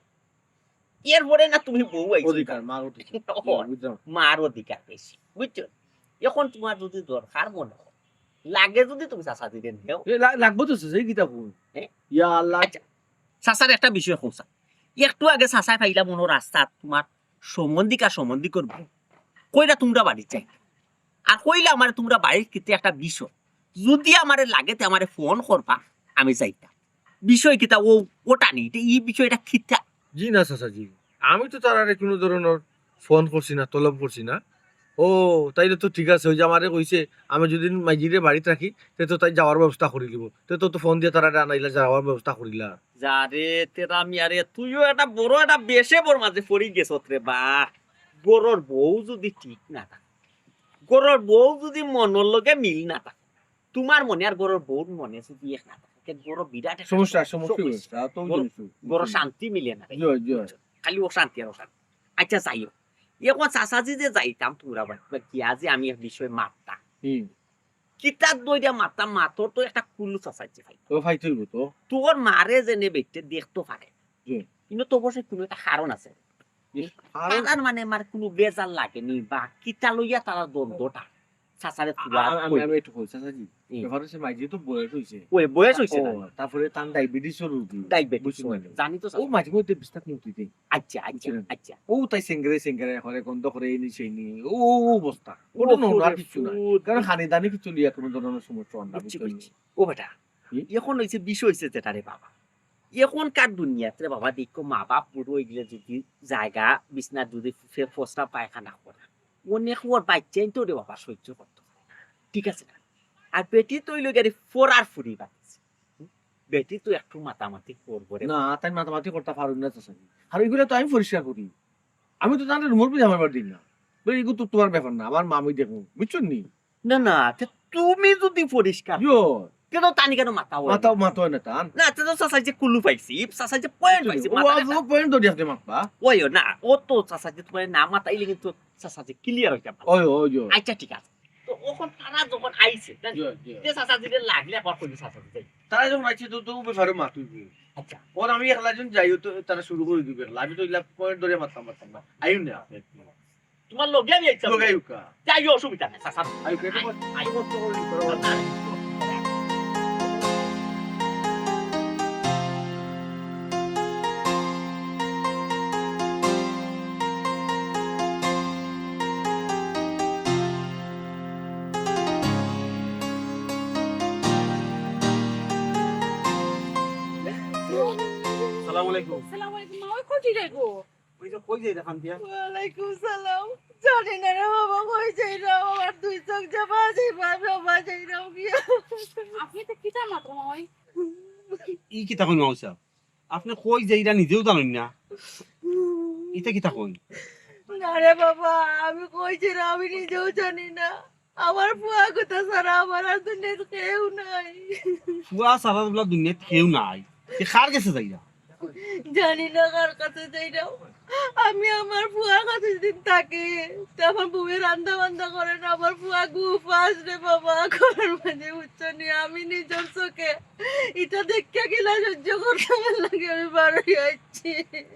এরপরে না তুমি বউ আইছো। অধিকার, মার অধিকার। ও, জি, বুঝলাম। মার অধিকার বেশি। বুঝছো? এখন তুমার যদি দরকার মনে হয়, লাগে যদি তুমি চাচা দিলে নেও। এ, লা-, লাগবো তো চাচা, এই কিতা কই? হ্যাঁ? ইয়া আল্লাহ। আচ্ছা, চাচার একটা বিষয় কইছা। একটু আগে চাচায় পাইলা মনো রাস্তাত তুমার সম্বন্ধিকা সম্বন্ধি করবো। কইরা তুমরা বাড়িত যাই। আর কইলা আমারে তুমরা বাড়িত কিতা একটা বিষয়। যদি আমারে লাগে তে আমারে ফোন করবা, আমি যাইতাম। বিষয় কিতা ও, ওটা নি, তে ই বিষয়টা কিতা? জি না চাচা, জি। আমি তো তারারে কোনো ধরনের ফোন করছি না, তলব করছি না। ও, তাইলে তো ঠিক আছে। ওই যে আমারে কইছে, আমি যদি মাইজিরে বাড়িত রাখি, তে তো তাই যাওয়ার ব্যবস্থা করি দিব। তে তো, তো ফোন দিয়া তারারে আনাইলা, যাওয়ার ব্যবস্থা করিলা। যা রে, তেরা মিয়া রে, তুইও একটা বড় একটা বেশে বড় মাঝে পড়ি গেছত রে বা। ঘরর বউ যদি ঠিক না থাকে, ঘরর বউ যদি মনর লগে মিল না থাকে, তুমার মনে আর ঘরর বউর মনে যদি এক না থাকে, তে ঘরো বিরাট একটা সমস্যা, সমস্যা সমস্যা। অইছে। তা তো ঘরো, জানছো। ঘরো শান্তি মিলে না রে। জি, জি। খালি অশান্তি আর অশান্তি। আচ্ছা, যাই হোক, এখন চাচাজি যে যাইতাম তুমরা বাড়িত, বা গিয়া যে আমি এক বিষয়ে মাততাম। হুম। কিতার দইরা মাততাম, মাতর তো একটা কুলু চাচাজি ভাই। ও ভাই, তুই তো। তোর মারে যেনে বেটে দেখতো পারে। জি। কিন্তু তো অবশ্যই কোনো একটা কারণ আছে। ইস, কারণ তারার মানে আমার কোনো বেজার লাগেনি বা কিতা লইয়া তারা দ্বন্দ্বটা। চাচারে তুই আর আ-, আমি, কই। আমি একটু কই, চাচাজি। হুম। ব্যাপার হচ্ছে মাইজি তো বয়স হইছে। ওই বয়স হইছে ও, না। তারপরে তার ডায়াবেটিসের রোগী। ডায়াবেটিস বুঝছেন ওই। না? জানি তো ও চাচা। মাঝে মধ্যে বিস্তার মুক্তি দেয়। আচ্ছা, আচ্ছা, বুঝছেন? আচ্ছা। ও তাই সেঙ্গারে সেঙ্গারে করে, গন্ধ করে এই নিয়ে সেই নিয়ে। ও, ও অবস্থা। কোনো ওরে নড়া কিচ্ছু নাই। ফুট। কারণ খানি দানি কিছু লিয়া কোনো ধরনের সমস্যা হয় না, বুঝছি, বুঝছেন? বুঝছি। ও বেটা, হুম? এখন হইছে বিষয় হইছে যেটা রে বাবা। এখনকার দুনিয়াত রে বাবা দেখো মা বাপ বুড়ো হয়ে গেলে যদি জায়গা বিছনা যদি ফে-, ফসরা পায়খানা করে, অনেক ওর বাচ্চাই তো রে বাবা সহ্য করতে পারে। ঠিক আছে না? আর বেটি তো হইল গিয়ে ফোরার ফুরি বাচ্চা। বেটি তো একটু মাতামাতি করবো রে। না, তাই মাতামাতি করতে পারুন না তো স্যার। আর এগুলো তো আমি পরিষ্কার করি। আমি তো জানি রুমর ভিতরে আমার বাড়ি দিই না। বলে, "এগুলো তো তোমার ব্যাপার না, আমার মামি দেখো।" বুঝছো নি? না, না, তে তুমি যদি পরিষ্কার ইয়ো। তে তো তানি কেন মাথা হয় মাথা, না? মাথা হয় না তান। না, তে তো চাচা যে কুলু পাইছি, চাচা যে পয়েন্ট পাইছি, ও, মাথা ও, ও পয়েন্ট ধরি আপনি মাতবা। ওই না, ও তো চাচা যে তোমার না মাতাইলে কিন্তু চাচা যে ক্লিয়ার হইতে পারে। ওই, ওই, ওই। আচ্ছা, ঠিক আছে। তো ওখান তারা যখন আইছে, তাই জি, জি। তে চাচা যে লাগলে একবার কইলে চাচা যে যাই। তারা যখন আইছে তো, তো ব্যাপারে মাতুইবো। আচ্ছা। ওর আমি একলা জন যাই, তো তারা শুরু করে দিবে একলা। আমি তো ইলা পয়েন্ট ধরে মারতাম, মারতাম না। আইও না। তোমার লগে আমি আইতাম। লগে আইউক্কা। যাই, অসুবিধা নাই, চাচা। আইউক্কা, একটু আই, কষ্ট, আই। কষ্ট করে দিতে পারো। সালাম আলাইকুম। সালাম আলাইকুম। মা, ওই কই যাই গো? ওই যে কই যাই দেখান দিয়া? ওয়ালাইকুম সালাম। জানি না রে বাবা, কই যাই রে? আমার দুই চোখ যে বাজে, বাবা, বাজে রে গিয়া। আপনি তো কিতা মাত্র, মা, ওই? ই কিতা কইন, মাউসা? আপনি কই যাইরা নিজেও জানইন না? ইতা কিতা কইন? না রে বাবা, আমি কই যাইরাম আমি নিজেও জানি না। আমার ফুয়া কথা ছাড়া আমার আর দুনিয়াত কেউ নাই। ফুয়া ছাড়া বুলে দুনিয়াত কেউ নাই? তে কার গেছে যাইরা? জানি না কার কাছে যাইরাম। আমি আমার ফুয়ার কাছে যদি থাকি, তে আমার বউয়ে রান্দা বান্দা করে না, আমার ফুয়া গু ফাস রে বাবা, ঘরর মাঝে বুঝছো নি, আমি নিজর চোখে ইটা দেখিয়া গিলা সহ্য করতাম না, লাগি আমি বারই আইছি।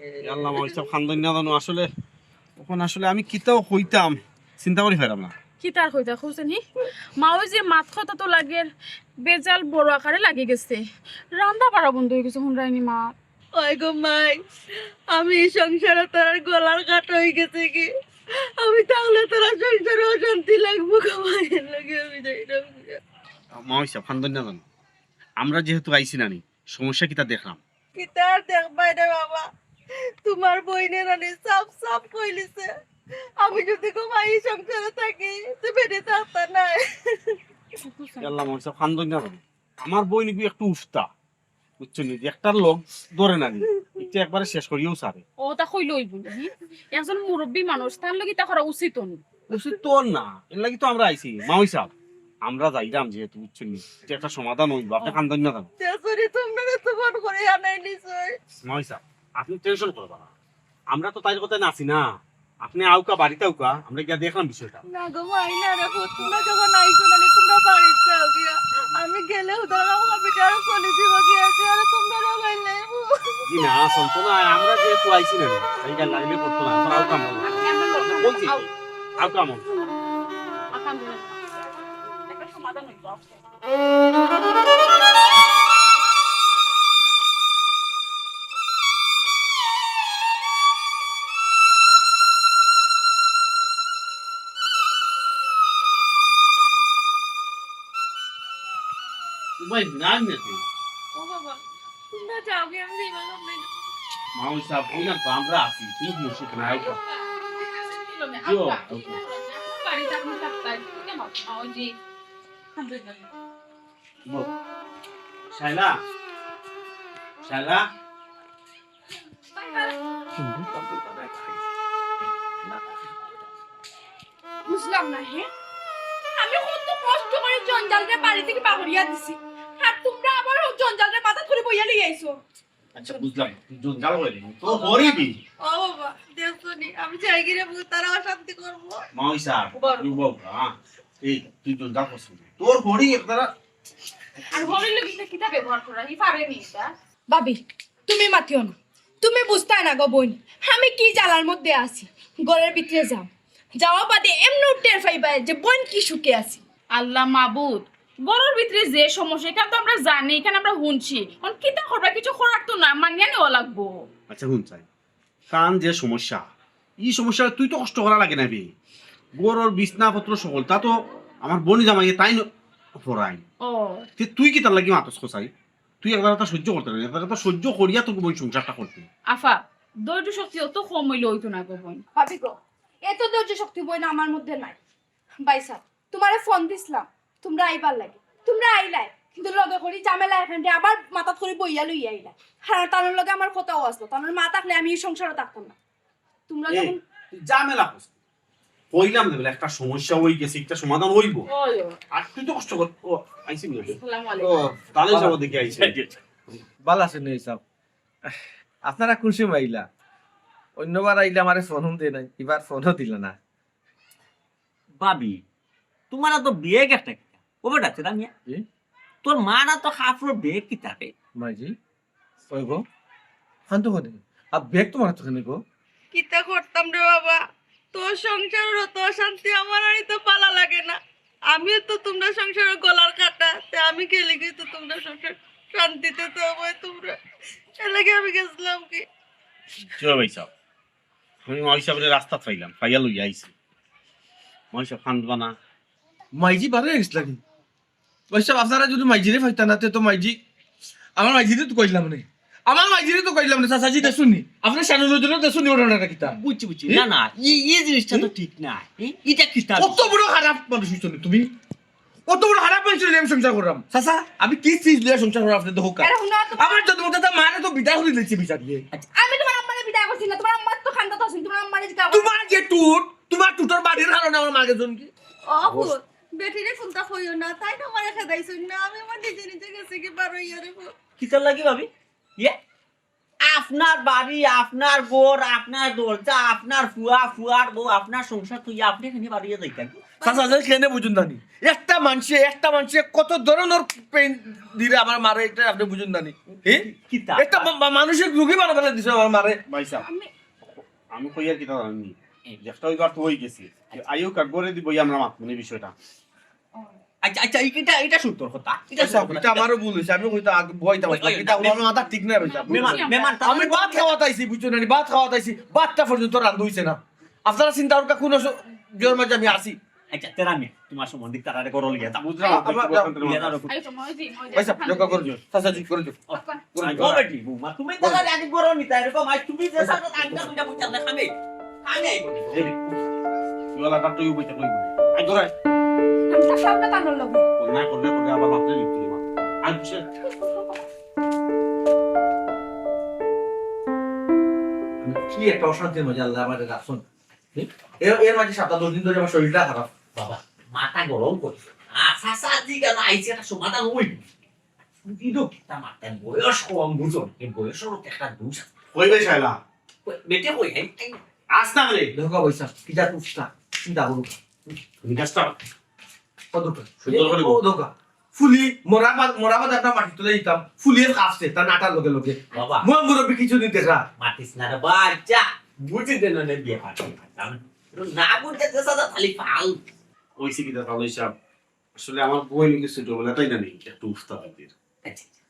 এ আল্লাহ, মাউসা, কান্দইন না জানো, আসলে অখন আসলে আমি কিতাও কইতাম, চিন্তা করি পাইরাম না। কিতা আর কইতা, কইছেন নি? মা, ওই যে মাত কথা তো লাগের, বেজাল বড় আকারে লাগি গেছে। রান্দা বাড়া বন্ধ হই গেছে, হুনরায়নি মা। ওই গো মাই, আমি এই সংসারে তার গলার কাটা হই গেছে কি? আমি থাকলে তারা সংসারে অশান্তি লাগবো গো মাই, এর লাগি আমি যাইরাম না। মাউসা, কান্দইন না জানো। আমরা যেহেতু আইছি না নি, সমস্যা কিতা দেখরাম? কিতা আর দেখবায় রে বাবা, তোমার বইনে রানি সাফ সাফ কইলিছে, আমি যদি গো মাই এই সংসারে থাকি, তে বেটি থাকতা নায়। এ আল্লাহ, মাউসা, কান্দইন না জানো। আমার বইন ইগু একটু উফতা, বুঝছো নি? যে একটার লগ ধরে না নি, ইটা একবারে শেষ করিও সারে। ও, তা কইলে অইবো নি? একজন মুরব্বী মানুষ, তার লগে ইতা করা উচিত নি। উচিত তো না, এর লাগি তো আমরা আইছি। মাউসা, আমরা যাইরাম যেহেতু, বুঝছো নি? ইটা একটা সমাধান অইবো, আপনে কান্দইন না জানো। তে সরি, তোমরা তো ফোন করে আনাই নিছই। মাউসা, আপনে টেনশন করবা না। আমরা তো তাইর কথায় নাচি না। আপনে আউক্কা, বাড়িত আউক্কা, আমরা গিয়া দেখরাম বিষয়টা। না গো, মাই না রে, তোমরা যখন আইছো না, তোমরা বাড়িত যাও গিয়া। আমি গেলে উদারা আমার বেটা আরো চলে দিব গিয়া, যে আরে তোমরা না পাইলে। জি না, চলতো না, আমরা যেহেতু আইছি না, তাই গিয়া লাগলে করতো না, আমরা আউক্কা আমরা। বলছি, আউক্কা আমরা। একটা সমাধান হইতো। উবাই নাই নাকি? ও বাবা, তোমরা যাও গিয়া, আমি এইভাবে আমরা মাউসা, ওই না তো আমরা আছি, তুমি মুশকিল নাই। আচ্ছা, ঠিক আছে, চলো না। জি, আচ্ছা। ওকে। শায়লা, শায়লা, বুঝলাম না। হে, আমি কত কষ্ট করি জঞ্জালরে বাড়ি থাকি বাগড়িয়া দিছি, আর তুমরা আবার অউ জঞ্জালরে মাথাত করি বইয়া লইয়া আইছো। আচ্ছা, বুঝলাম, তুই জঞ্জাল অইলি, তো করিবি। ও বাবা, দেখছো নি, আমি যাইগি রে বউ, তারা অশান্তি করবো। মাউই সাহেব, বড়। তুই বল, হ্যাঁ, এই তুই জঞ্জাল করছিস, তোর ঘড়ি একদারা আর ঘড়ির লগে ইটা কিতা ব্যবহার করা? ই পারে নি ইটা? ভাবি, তুমি মাতিও না, তুমি বুঝতায় না গো বইন, আমি কি জ্বালার মধ্যে আছি। ঘরর ভিতরে যাও, যাওয়া বাদে এমনেউ টের পাইবায় যে বইন কি সুখে আছি। আল্লাহ মাবুদ, ঘরর ভিতরে যে সমস্যা, ইখান তো আমরা জানি, ইখান আমরা হুনছি। অখন কিতা করবা, কিছু করার তো না, মানিয়া নেওয়া লাগবো। আচ্ছা, হুন চাই, কান যে সমস্যা, ই সমস্যা তুই তো কষ্ট করা লাগে না বে। ঘরর বিছনাপত্র সকল তা তো আমার বইন জামাইয়ে তাইন পড়াইন। ও তে তুই কিতার লাগি মাতস কছাই? তুই একদারা তা সহ্য করতে না, একদারা তা সহ্য করিয়া তোর বইন সংসারটা করতে। আফা, ধৈর্য শক্তি অত কম অইলে অইতো না গো বইন। ভাবি গো, এত ধৈর্য শক্তি বইন আমার মধ্যে নাই। ভাইসাব, তুমারে ফোন দিছলাম তুমরা আইবার লাগি, তুমরা আইলায়, কিন্তু লগে করি ঝামেলা এখান আবার মাথাত করি বইয়া লইয়া আইলায়। আর তানর লগে আমার কথাও আছলো, তানর মা থাকলে আমি ই সংসারো থাকতাম না। তুমরা এই, যখন তুই ঝামেলা করছিস, কইলাম না বলে একটা সমস্যা অই গেছে, একটা সমাধান অইবো। ওই, ওই। আর তুই তো কষ্ট কর। ও, আইছি না। আসসালামু ও, আলাইকুম। তাহলে সব দেখে আইছি। ভালা আছইন নি সাব? আপনারা কোন সময় আইলা? অন্যবার আইলে আমারে ফোন দেয় নাই, ইবার ফোনও দিলা না। ভাবি, তুমার তো বিয়ে একটা কিতা? ও বেটা, সেটা মিয়া। কি? তোর মা না তো কাপড়র ব্যাগ কিতা রে? মাইজি, ওই গো, শান্ত হো দেখি। আর ব্যাগ তুমার তো কেনে গো? কিতা করতাম রে বাবা, তোর সংসারর অত অশান্তি আমার আর তো ভালা লাগে না। আমিও তো তুমরা সংসারর গলার কাটা, তে আমি গেলে কি তো তুমরা সংসার শান্তিতে তো হবে তুমরা। এর লাগি আমি গেছলাম কি? জি ভাইসাব, আমি মাউই সাবরে রাস্তাত পাইলাম, পাইয়া লইয়া আইছি। মাউই সাব, কান্দবা না। মাইজি বারে আইস লাগি। ওই সাব, আপনারা যদি মাইজিরে পাইতা না, তে তো মাইজি, আমার মাইজিরে তো কইলাম নে। আমার মাইজিরে তো কইলাম নে, চাচাজি দেখছইন নি? আপনার শানুর ওজনে দেখছইন নি, ওটা কিতা? বুঝছি, বুঝছি। এ? না, না, এই, এই জিনিসটা তো ঠিক না। এ, এটা কিতা? কত বড় খারাপ মানুষ অইছো নি তুমি? কত বড় খারাপ মানুষ অইলে আমি সংসার করলাম? চাচা, আমি কি চিজ লইয়া সংসার করলাম আপনি তো হোক। আরে হুনো, তুমার আমার জন্ম দাতা মারে তো বিদায় করি দিছি বিচার দিয়ে। আমি তুমার আম্মারে বিদায় করছি না, তুমার আম্মা তো খান্দাত আছইন, তুমার আম্মারে জিকাও। তুমার যে টুট, তুমার টুটর বাড়ির কারণে আমার মা গেছইন কি? ও ফুল, বেটিরে কুন্তা কইও না, তাই না আমারে খেদাইছইন না, আমি আমার নিজে নিজে গেছি কি বার অইয়া রে ফুল। কিতার লাগি ভাবি? ইয়ে? আপনার বাড়ি, আপনার ঘর, আপনার দরজা, আপনার ফুয়া, ফুয়ার বউ, আপনার সংসার, তুই আপনি এখানে বাড়িয়ে যাইতেন। চাচা, যে কেনে বুঝুন জানি? একটা মানষে, একটা মানষে কত ধরনর পেইন দিলে আমার মারে, এটা আপনি বুঝুন জানি? হ্যাঁ? কিতা? একটা মা-, মা-, মানসিক রোগী বানাই দিছে আমার মারে। ভাইসাব, আমি কইয়ার কিতা জানি, যেটা অইবার তো অই গেছে। আইও কাক করে দিব, আমরা মাতমুনি বিষয়টা। আচ্ছা, আচ্ছা, এই-, এটা, এটা সুন্দর কথা। এটা আচ্ছা, সুন্দর কথা। এটা আমারও ভুল অইছে, আমি কইতা আগে বইতাম। ওই, ওই, এটা না, আমার মাথা ঠিক না, ভাইসাব। মেহমান, মেহমান, আমি ভাত খাওয়াত আইছি, বুঝছো না? ভাত খাওয়াত আইছি, ভাতটা পর্যন্ত রান্ধা অইছে না। আপনারা চিন্তা করুন, কোন স-, জোর মাঝে আমি আছি। আচ্ছা, তেরা মিয়া, তোমার সম্বন্ধে তারারে করো লিয়া দাও। বুঝলাম, আমার ব্যক্তিগত যাও। কারণে লিয়া মাতমু। দাও। এই তো মনে হয় যে, মনে হয় যে ভাইসাব, খান যোগা দিদি। করে দিও। চাচা, জি, করে দিও। ও বেটি, বৌমা, তুমি তারারে আগে করো নি, তাই এরকম আজ তুমি যে সাথে আইনা, তুমি বুঝালে খাবে। আমি আইব নি। এই, তুই ওলা কাটতে অইব, এটা কইব। আই করে। আমি তো সবটা তানোর লগে। না করলে, করলে আবার মাতলে লিখতে দিবা। আর কিসের? কি একটা অশান্তির মাঝে আল্লাহ আমারে রাখছইন। হুম? এর, এর মাঝে সাত আট দশ দিন ধরে আমার শরীরটা খারাপ। বাবা, মাথা গরম করিস না। চাচা জি কেন আইছে, একটা সমাধান অইব। দিল কিতা মাতেন, বয়স কম বুঝো, এই বয়সর তো একটা দোষ আছে। কই বে শায়লা? বেটে কই, এই, এই, আস না রে। দেখো ভাইসাব, কিতা টুকটা, চিন্তা করুন। মেজাজটা ও দোকা। সুন্দর করে ও দোকা। ফুলি, মরা বাদ, মরা বাদ আপনার মাটি তুলে দিতাম। ফুলিয়ে কাঁপছে, তার নাটার লগে লগে। বাবা, মন মুরব্বী কিছু দিন দেখা। মাতিস না রে বাচ্চা, বুঝি দেন না বিয়ে পাঠাই। না বুঝতে চাচা খালি ফাল। অইছে কিতা তাহলে সাব? আসলে আমার বইন কিন্তু ছোটবেলা তাই না নি, একটু উফতা পাইতের। আচ্ছা, আচ্ছা।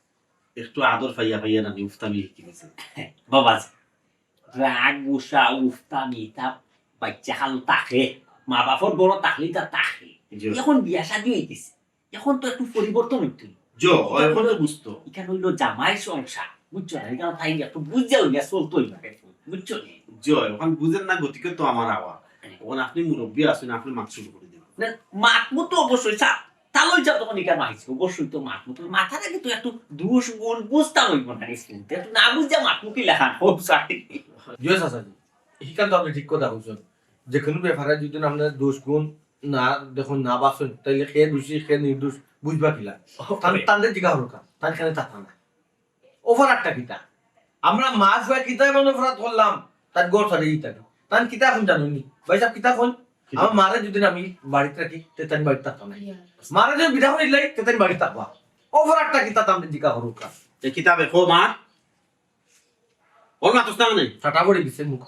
একটু আদর পাইয়া পাইয়া না নি, উফতামি শিখি গেছে। বাবা, রাগ, গুসা, উফতামি, তা বাচ্চা খাল থাকে, মা বাপর বড় থাকলে তা থাকে। জি। এখন বিয়া শাদী অই গেছে, এখন তো একটু পরিবর্তন অইতে অইব। জি, ও এখন তো বুঝতো। ইখান অইল জামাই সংসার, বুঝছো না? ইখান তাই একটু বুঝা অইয়া চলতে অইব, বুঝছো নি? জি, এখন বুঝেন না গতিকে তো আমার আওয়া। অখন আপনে মুরব্বি আছইন, আপনে মাত শুরু করি দেইন। না, মাতমু তো অবশ্যই, স্যার। তাইলে যা তখন ইখান মাইছে, অবশ্যই তো মাতমু। তো মাতার আগে তো একটু দোষ গুণ বুঝতাম অইবো না, স্কুল একটু না বুঝিয়া মাতমু কিলাখান, হোক স্যার। জি চাচাজি, ইখান তো আপনে ঠিক কথা কইছইন। যেকুনু ব্যাপারে যুদি আপনে দোষ গুণ না দেখইন, না বাছইন, তাইলে কে দোষী, কে নির্দোষ বুঝবা কিলা? তান, তানরে জিকাও করউক্কা, তান কেনে থাকতা না। অপরাধটা কিতা? আমরা মা-ফুয়ায় কিতা এমন অপরাধ করলাম, তার ঘর ছাড়ি দিতা। তান কিতা অখন জানইন নি? ভাইসাব, কিতা কইন? কিতা? আমার মারে যুদি আমি বাড়িত রাখি, তে তাইন বাড়িত থাকতা না। মারে যুদি বিদায় করিলাই, তে তাইন বাড়িত থাকবা। অপরাধটা কিতা, তানরে জিকাও করউক্কা। তে কিতা বে, কও মা? ওর মাতস না মানে? ফাটা পড়ি গেছে মুখ।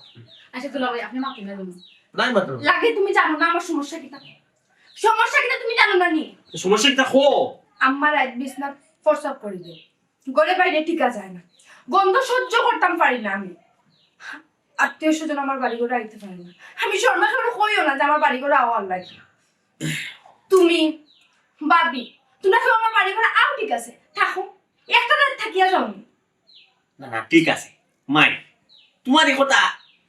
আচ্ছা, দুলাভাই, আপনে মাতইন না কেনে? নাই মাতমু। লাগে তুমি জানো না আমার সমস্যা কিতা? সমস্যা কিতা তুমি জানো না নি? সমস্যা কিতা কও? আম্মা রাইত বিছনাত প্রস্রাব করি দেয়। ঘরে বাইরে টিকা যায় না। গন্ধ সহ্য করতাম পারি না আমি। আত্মীয় স্বজন আমার বাড়ি ঘরে আইতে পারে না। আমি শরমে কেউরে কইও না যে আমার বাড়ি ঘরে আওয়ার লাগি। তুমি, ভাবি, তুমরা কেউ আমার বাড়ি ঘরে আও, ঠিক আছে, থাকো, একটা রাইত থাকিয়া যাও নি। না, না, ঠিক আছে। মাই, তুমার ই কথা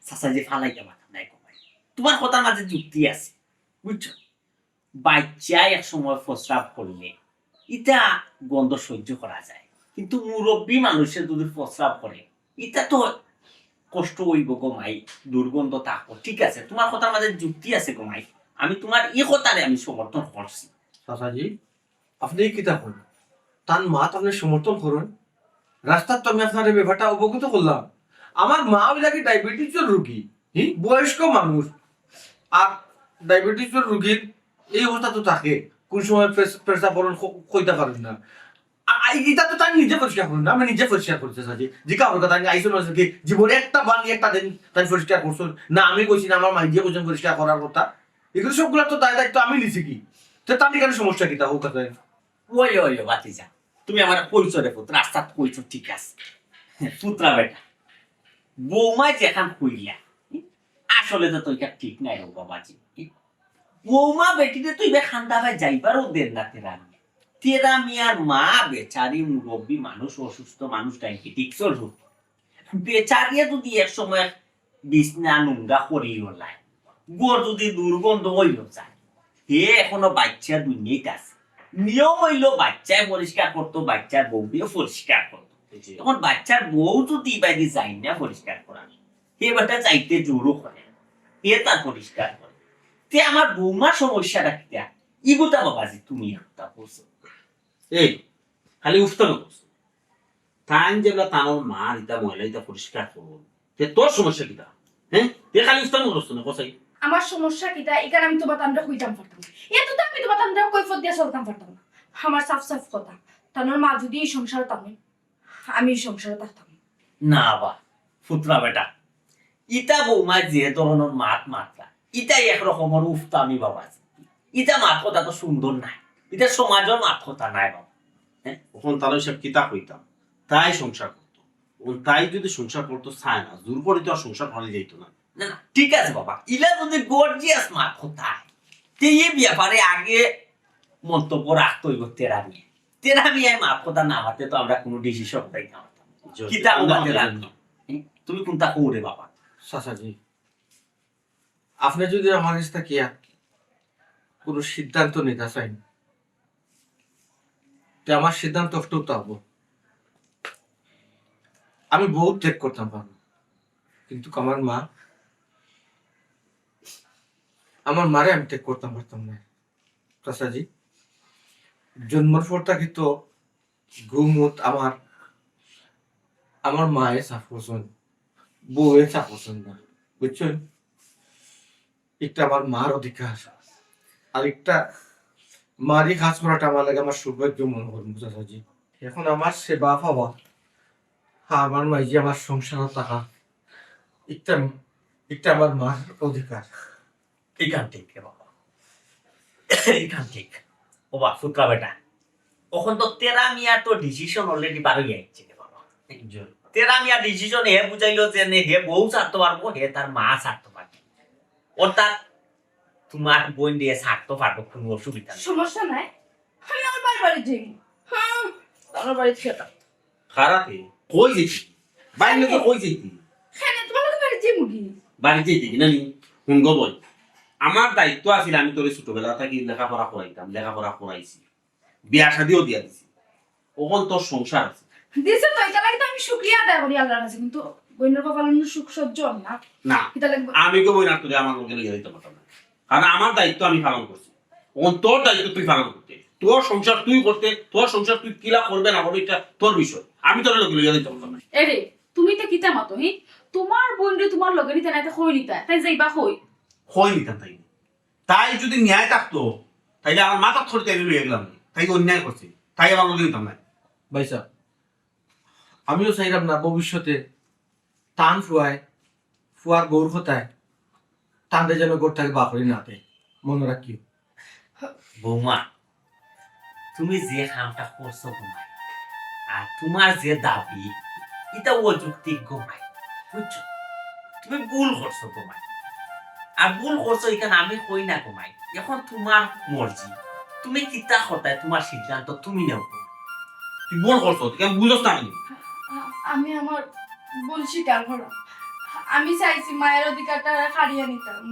চাচাজি ফালাইতা পারতাম নায় গো মাই। তুমার কথার মাঝে যুক্তি আছে, বুঝছো? বাইচ্চায় এক সময় প্রস্রাব করলে ইতা গন্ধ সহ্য করা যায়, কিন্তু মুরব্বি মানুষে যুদি প্রস্রাব করে, ইতা তো কষ্ট অইবো গো মাই, দুর্গন্ধ থাকবো। ঠিক আছে, তুমার কথার মাঝে যুক্তি আছে গো মাই, আমি তুমার ই কথারে আমি সমর্থন করছি। চাচাজি, আপনে কিতা কইন? তান মাত আপনে সমর্থন করইন? রাস্তাত তো আমি আপনারে ব্যাপারটা অবগত করলাম। আমার মা অইলা কি ডায়াবেটিসর রুগী, হি, বয়স্ক মানুষ। আর ডায়াবেটিসর রুগীর এই অবস্থা তো থাকে, কুন সময় পেশ-, পেশাব করইন ক-, কইতা পারইন না। আ-, আ-, ইটা তো তাইন নিজে পরিষ্কার করইন না, আমি নিজে পরিষ্কার করতে চাই। জিকাও করউক্কা, তাইন আইছইন না কি জীবনে একটা বার নি একটা দিন তাইন পরিষ্কার করছইন না? আমি কইছি না, আমার মাইনষে কইছইন পরিষ্কার করার কথা। ইগুলা সবগুলা তো দায় দায়িত্ব আমি নিছি কি? তে তান ইখানো সমস্যা কিতা? কউক্কা তাইন। ওই, ওই, ওই, ভাতিজা, তুমি আমারে কইছো রে পুত, রাস্তাত কইছো, ঠিক আছে। পুতরা বেটা, বৌমায় যেখান কইলা, আসলে তো ইটা ঠিক নায় রে বাবাজি। বৌমা বেটিরে তো ইবা কান্দা বায় যাইবারও দেন না তেরা মিয়া। তেরা মিয়ার মা বেচারি মুরব্বি মানুষ, অসুস্থ মানুষ, ডায়াবেটিসর রোগী। বেচারিয়ে যুদি এক সময় বিছনা নোংরা করিও লাই, ঘর যুদি দুর্গন্ধ অইও যায়, হে এখনো বাইচ্চা দুনিয়াত আছে। নিয়ম অইলো বাইচ্চায় পরিষ্কার করতো, বাইচ্চার বউয়ে পরিষ্কার করতো। জি। তখন বাইচ্চার বউ যুদি ইবাদি যায় না পরিষ্কার করার, হে বেটা যাইতে জোরও করে, হে তার পরিষ্কার করে। তে আমার বৌমার সমস্যাটা কিতা? ইগুতা বাবাজি তুমি একটা বুঝো। এই, খালি উফতানো করছো। তাইন যেবলা তানর মার ইতা ময়লা ইতা পরিষ্কার করইন, তে তোর সমস্যা কিতা? হ্যাঁ? তে খালি উফতানো করছো না, কসাই? আমার সমস্যা কিতা? ইখান আমি তুমার তানরে কইতাম পারতাম না। এত তো আমি তুমার তানরে কৈফত দিয়া চলতাম পারতাম না। আমার সাফ সাফ কথা, তানর মা যুদি ই সংসারো থাকইন, আমি ই সংসারো থাকতাম না। না বা, পুতরা বেটা, ইতা বৌমায় যে ধরনর মাত মাতলা, ইতা এক রকমর উফতামি বাবাজি। ইতা মাত কথা তো সুন্দর নায়, ইতা সমাজর মাত কথা নায় বাবা। হ্যাঁ? অখন তাইলে সব কিতা কইতাম, তাই সংসার করতো। অখন তাই যুদি সংসার করতো চায় না, জোর করি তো আর সংসার করা যাইতো না। না, না, ঠিক আছে বাবা, ইলা যুদি গর্জিয়াস মাত কথা, তে ই ব্যাপারে আগে মন্তব্য রাখতো অইবো তেরা মিয়ায়। তেরা মিয়ায় মাত কথা না মাতলে তো আমরা কুনু ডিসিশন পাইতাম না। জি, কিতা আমরা মাতলে তেরা রাখতো? হুম? তুমি কুনতা কও রে বাবা? চাচাজি, আপনে যুদি আমার গেছ থাকিয়া কুনু সিদ্ধান্ত নিতা চাইন, তে আমার সিদ্ধান্ত অখটুতা অইবো। আমি বউত ত্যাগ করতাম পারমু, কিন্তু আমার মা, আমার মারে আমি ত্যাগ করতাম পারতাম না। চাচাজি, জন্মর পর থাকি তো ঘুমত আমার, আমার মায়ে সাফ করছইন, বউয়ে সাফ করছইন না, বুঝছইন? একটা আমার মার অধিকার, আর একটা মারই কাজ করাটা আমার লাগি আমার সৌভাগ্য মনে করমু, চাচাজি। অখন আমার সেবা পাওয়া, হ্যাঁ, আমার মাইজি আমার সংসারো থাকা, একটা, একটা আমার মার অধিকার। ইখান ঠিক রে বাবা, ইখান ঠিক। ও বা, পুতরা বেটা, অখন তো তেরা মিয়ার তো ডিসিশন already বার অইয়া আইছে রে বাবা। জি। তেরা মিয়ার ডিসিশন হে বুঝাইলো যে নে, হে বউ ছাড়তো পারবো, হে তার মা ছাড়তো পারবো। অর্থাৎ তুমার বইনরে ছাড়তো পারবো, কুনু অসুবিধা নাই। সমস্যা নাই, আমি আমার মার বাড়িত যাইমু। হ্যাঁ, আমার বাড়িত খেতাম। খারাপ হে, কই যাইতি? বাইরে তো কই যাইতি? কেনে, তুমার লগে বাড়িত যাইমু কি? বাড়িত যাইতি কি না নি? হুন গো বইন, আমার দায়িত্ব আছিল, আমি তোরে ছোটবেলা থাকি লেখাপড়া করাইতাম, লেখাপড়া করাইছি, বিয়া শাদিও দিয়া দিছি। অখন তোর সংসার আছে। দিছে তো, ইটা লাগি তো আমি শুকরিয়া আদায় করি আল্লাহর কাছে, কিন্তু বইনর কপালো সুখ সহ্য অর না। না, ইটা লাগি আমি তো বইন আর তোরে আমার লগে লইয়া দিতাম পারতাম না, কারণ আমার দায়িত্ব আমি পালন করছি। অখন তোর দায়িত্ব তুই পালন করতে, তোর সংসার তুই করতে, তোর সংসার তুই কিলা করবে না করবে, ইটা তোর বিষয়, আমি তোর লগে লইয়া দিতাম পারতাম না। এরে, তুমি তো কিতা মাতো, হি? তোমার বইনরে তোমার লগে নিতা না, ইতা কই নিতা? তাই যাইবা কই? কই নিতাম তাই? তাই যদি ন্যায় থাকতো, তাইলে আমার মাথার থরে তাই লইয়া গেলাম। তাই অন্যায় করছে, তাই আমার লগে নিতাম না। ভাইসাব, আমিও চাইরাম না ভবিষ্যতে তান ফুয়ায়, ফুয়ার বউর কথায়, তানরে যেন ঘর থাকি বার করি না দেয়। মনো রাখিও। বৌমা, তুমি যে কামটা করছো গো মাই, আর তোমার যে দাবি, ইটা অযৌক্তিক গো মাই, বুঝছো? তুমি ভুল করছো গো মাই। আর ভুল করছো, ইখান আমি কই না গো মাই। অখন তোমার মর্জি, তুমি কিতা করতায়, তোমার সিদ্ধান্ত তুমি নেও গো। তুই ভুল করছো, তুই কেন বুঝছ না কেন? আ-, আমি আমার ভুল স্বীকার করাম। আমি চাইছি মায়ের অধিকারটা কাড়িয়া নিতাম,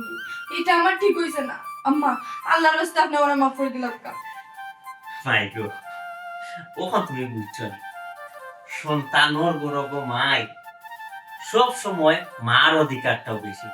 ইটা আমার ঠিক অইছে না। আম্মা, আল্লাহর রাস্তায় আপনে ওরে মাফ করি দিলাউক্কা। মাই গো, অখন তুমি বুঝছো না, সন্তানর গর্ব মাই, সব সময় মার অধিকারটাও বেশি।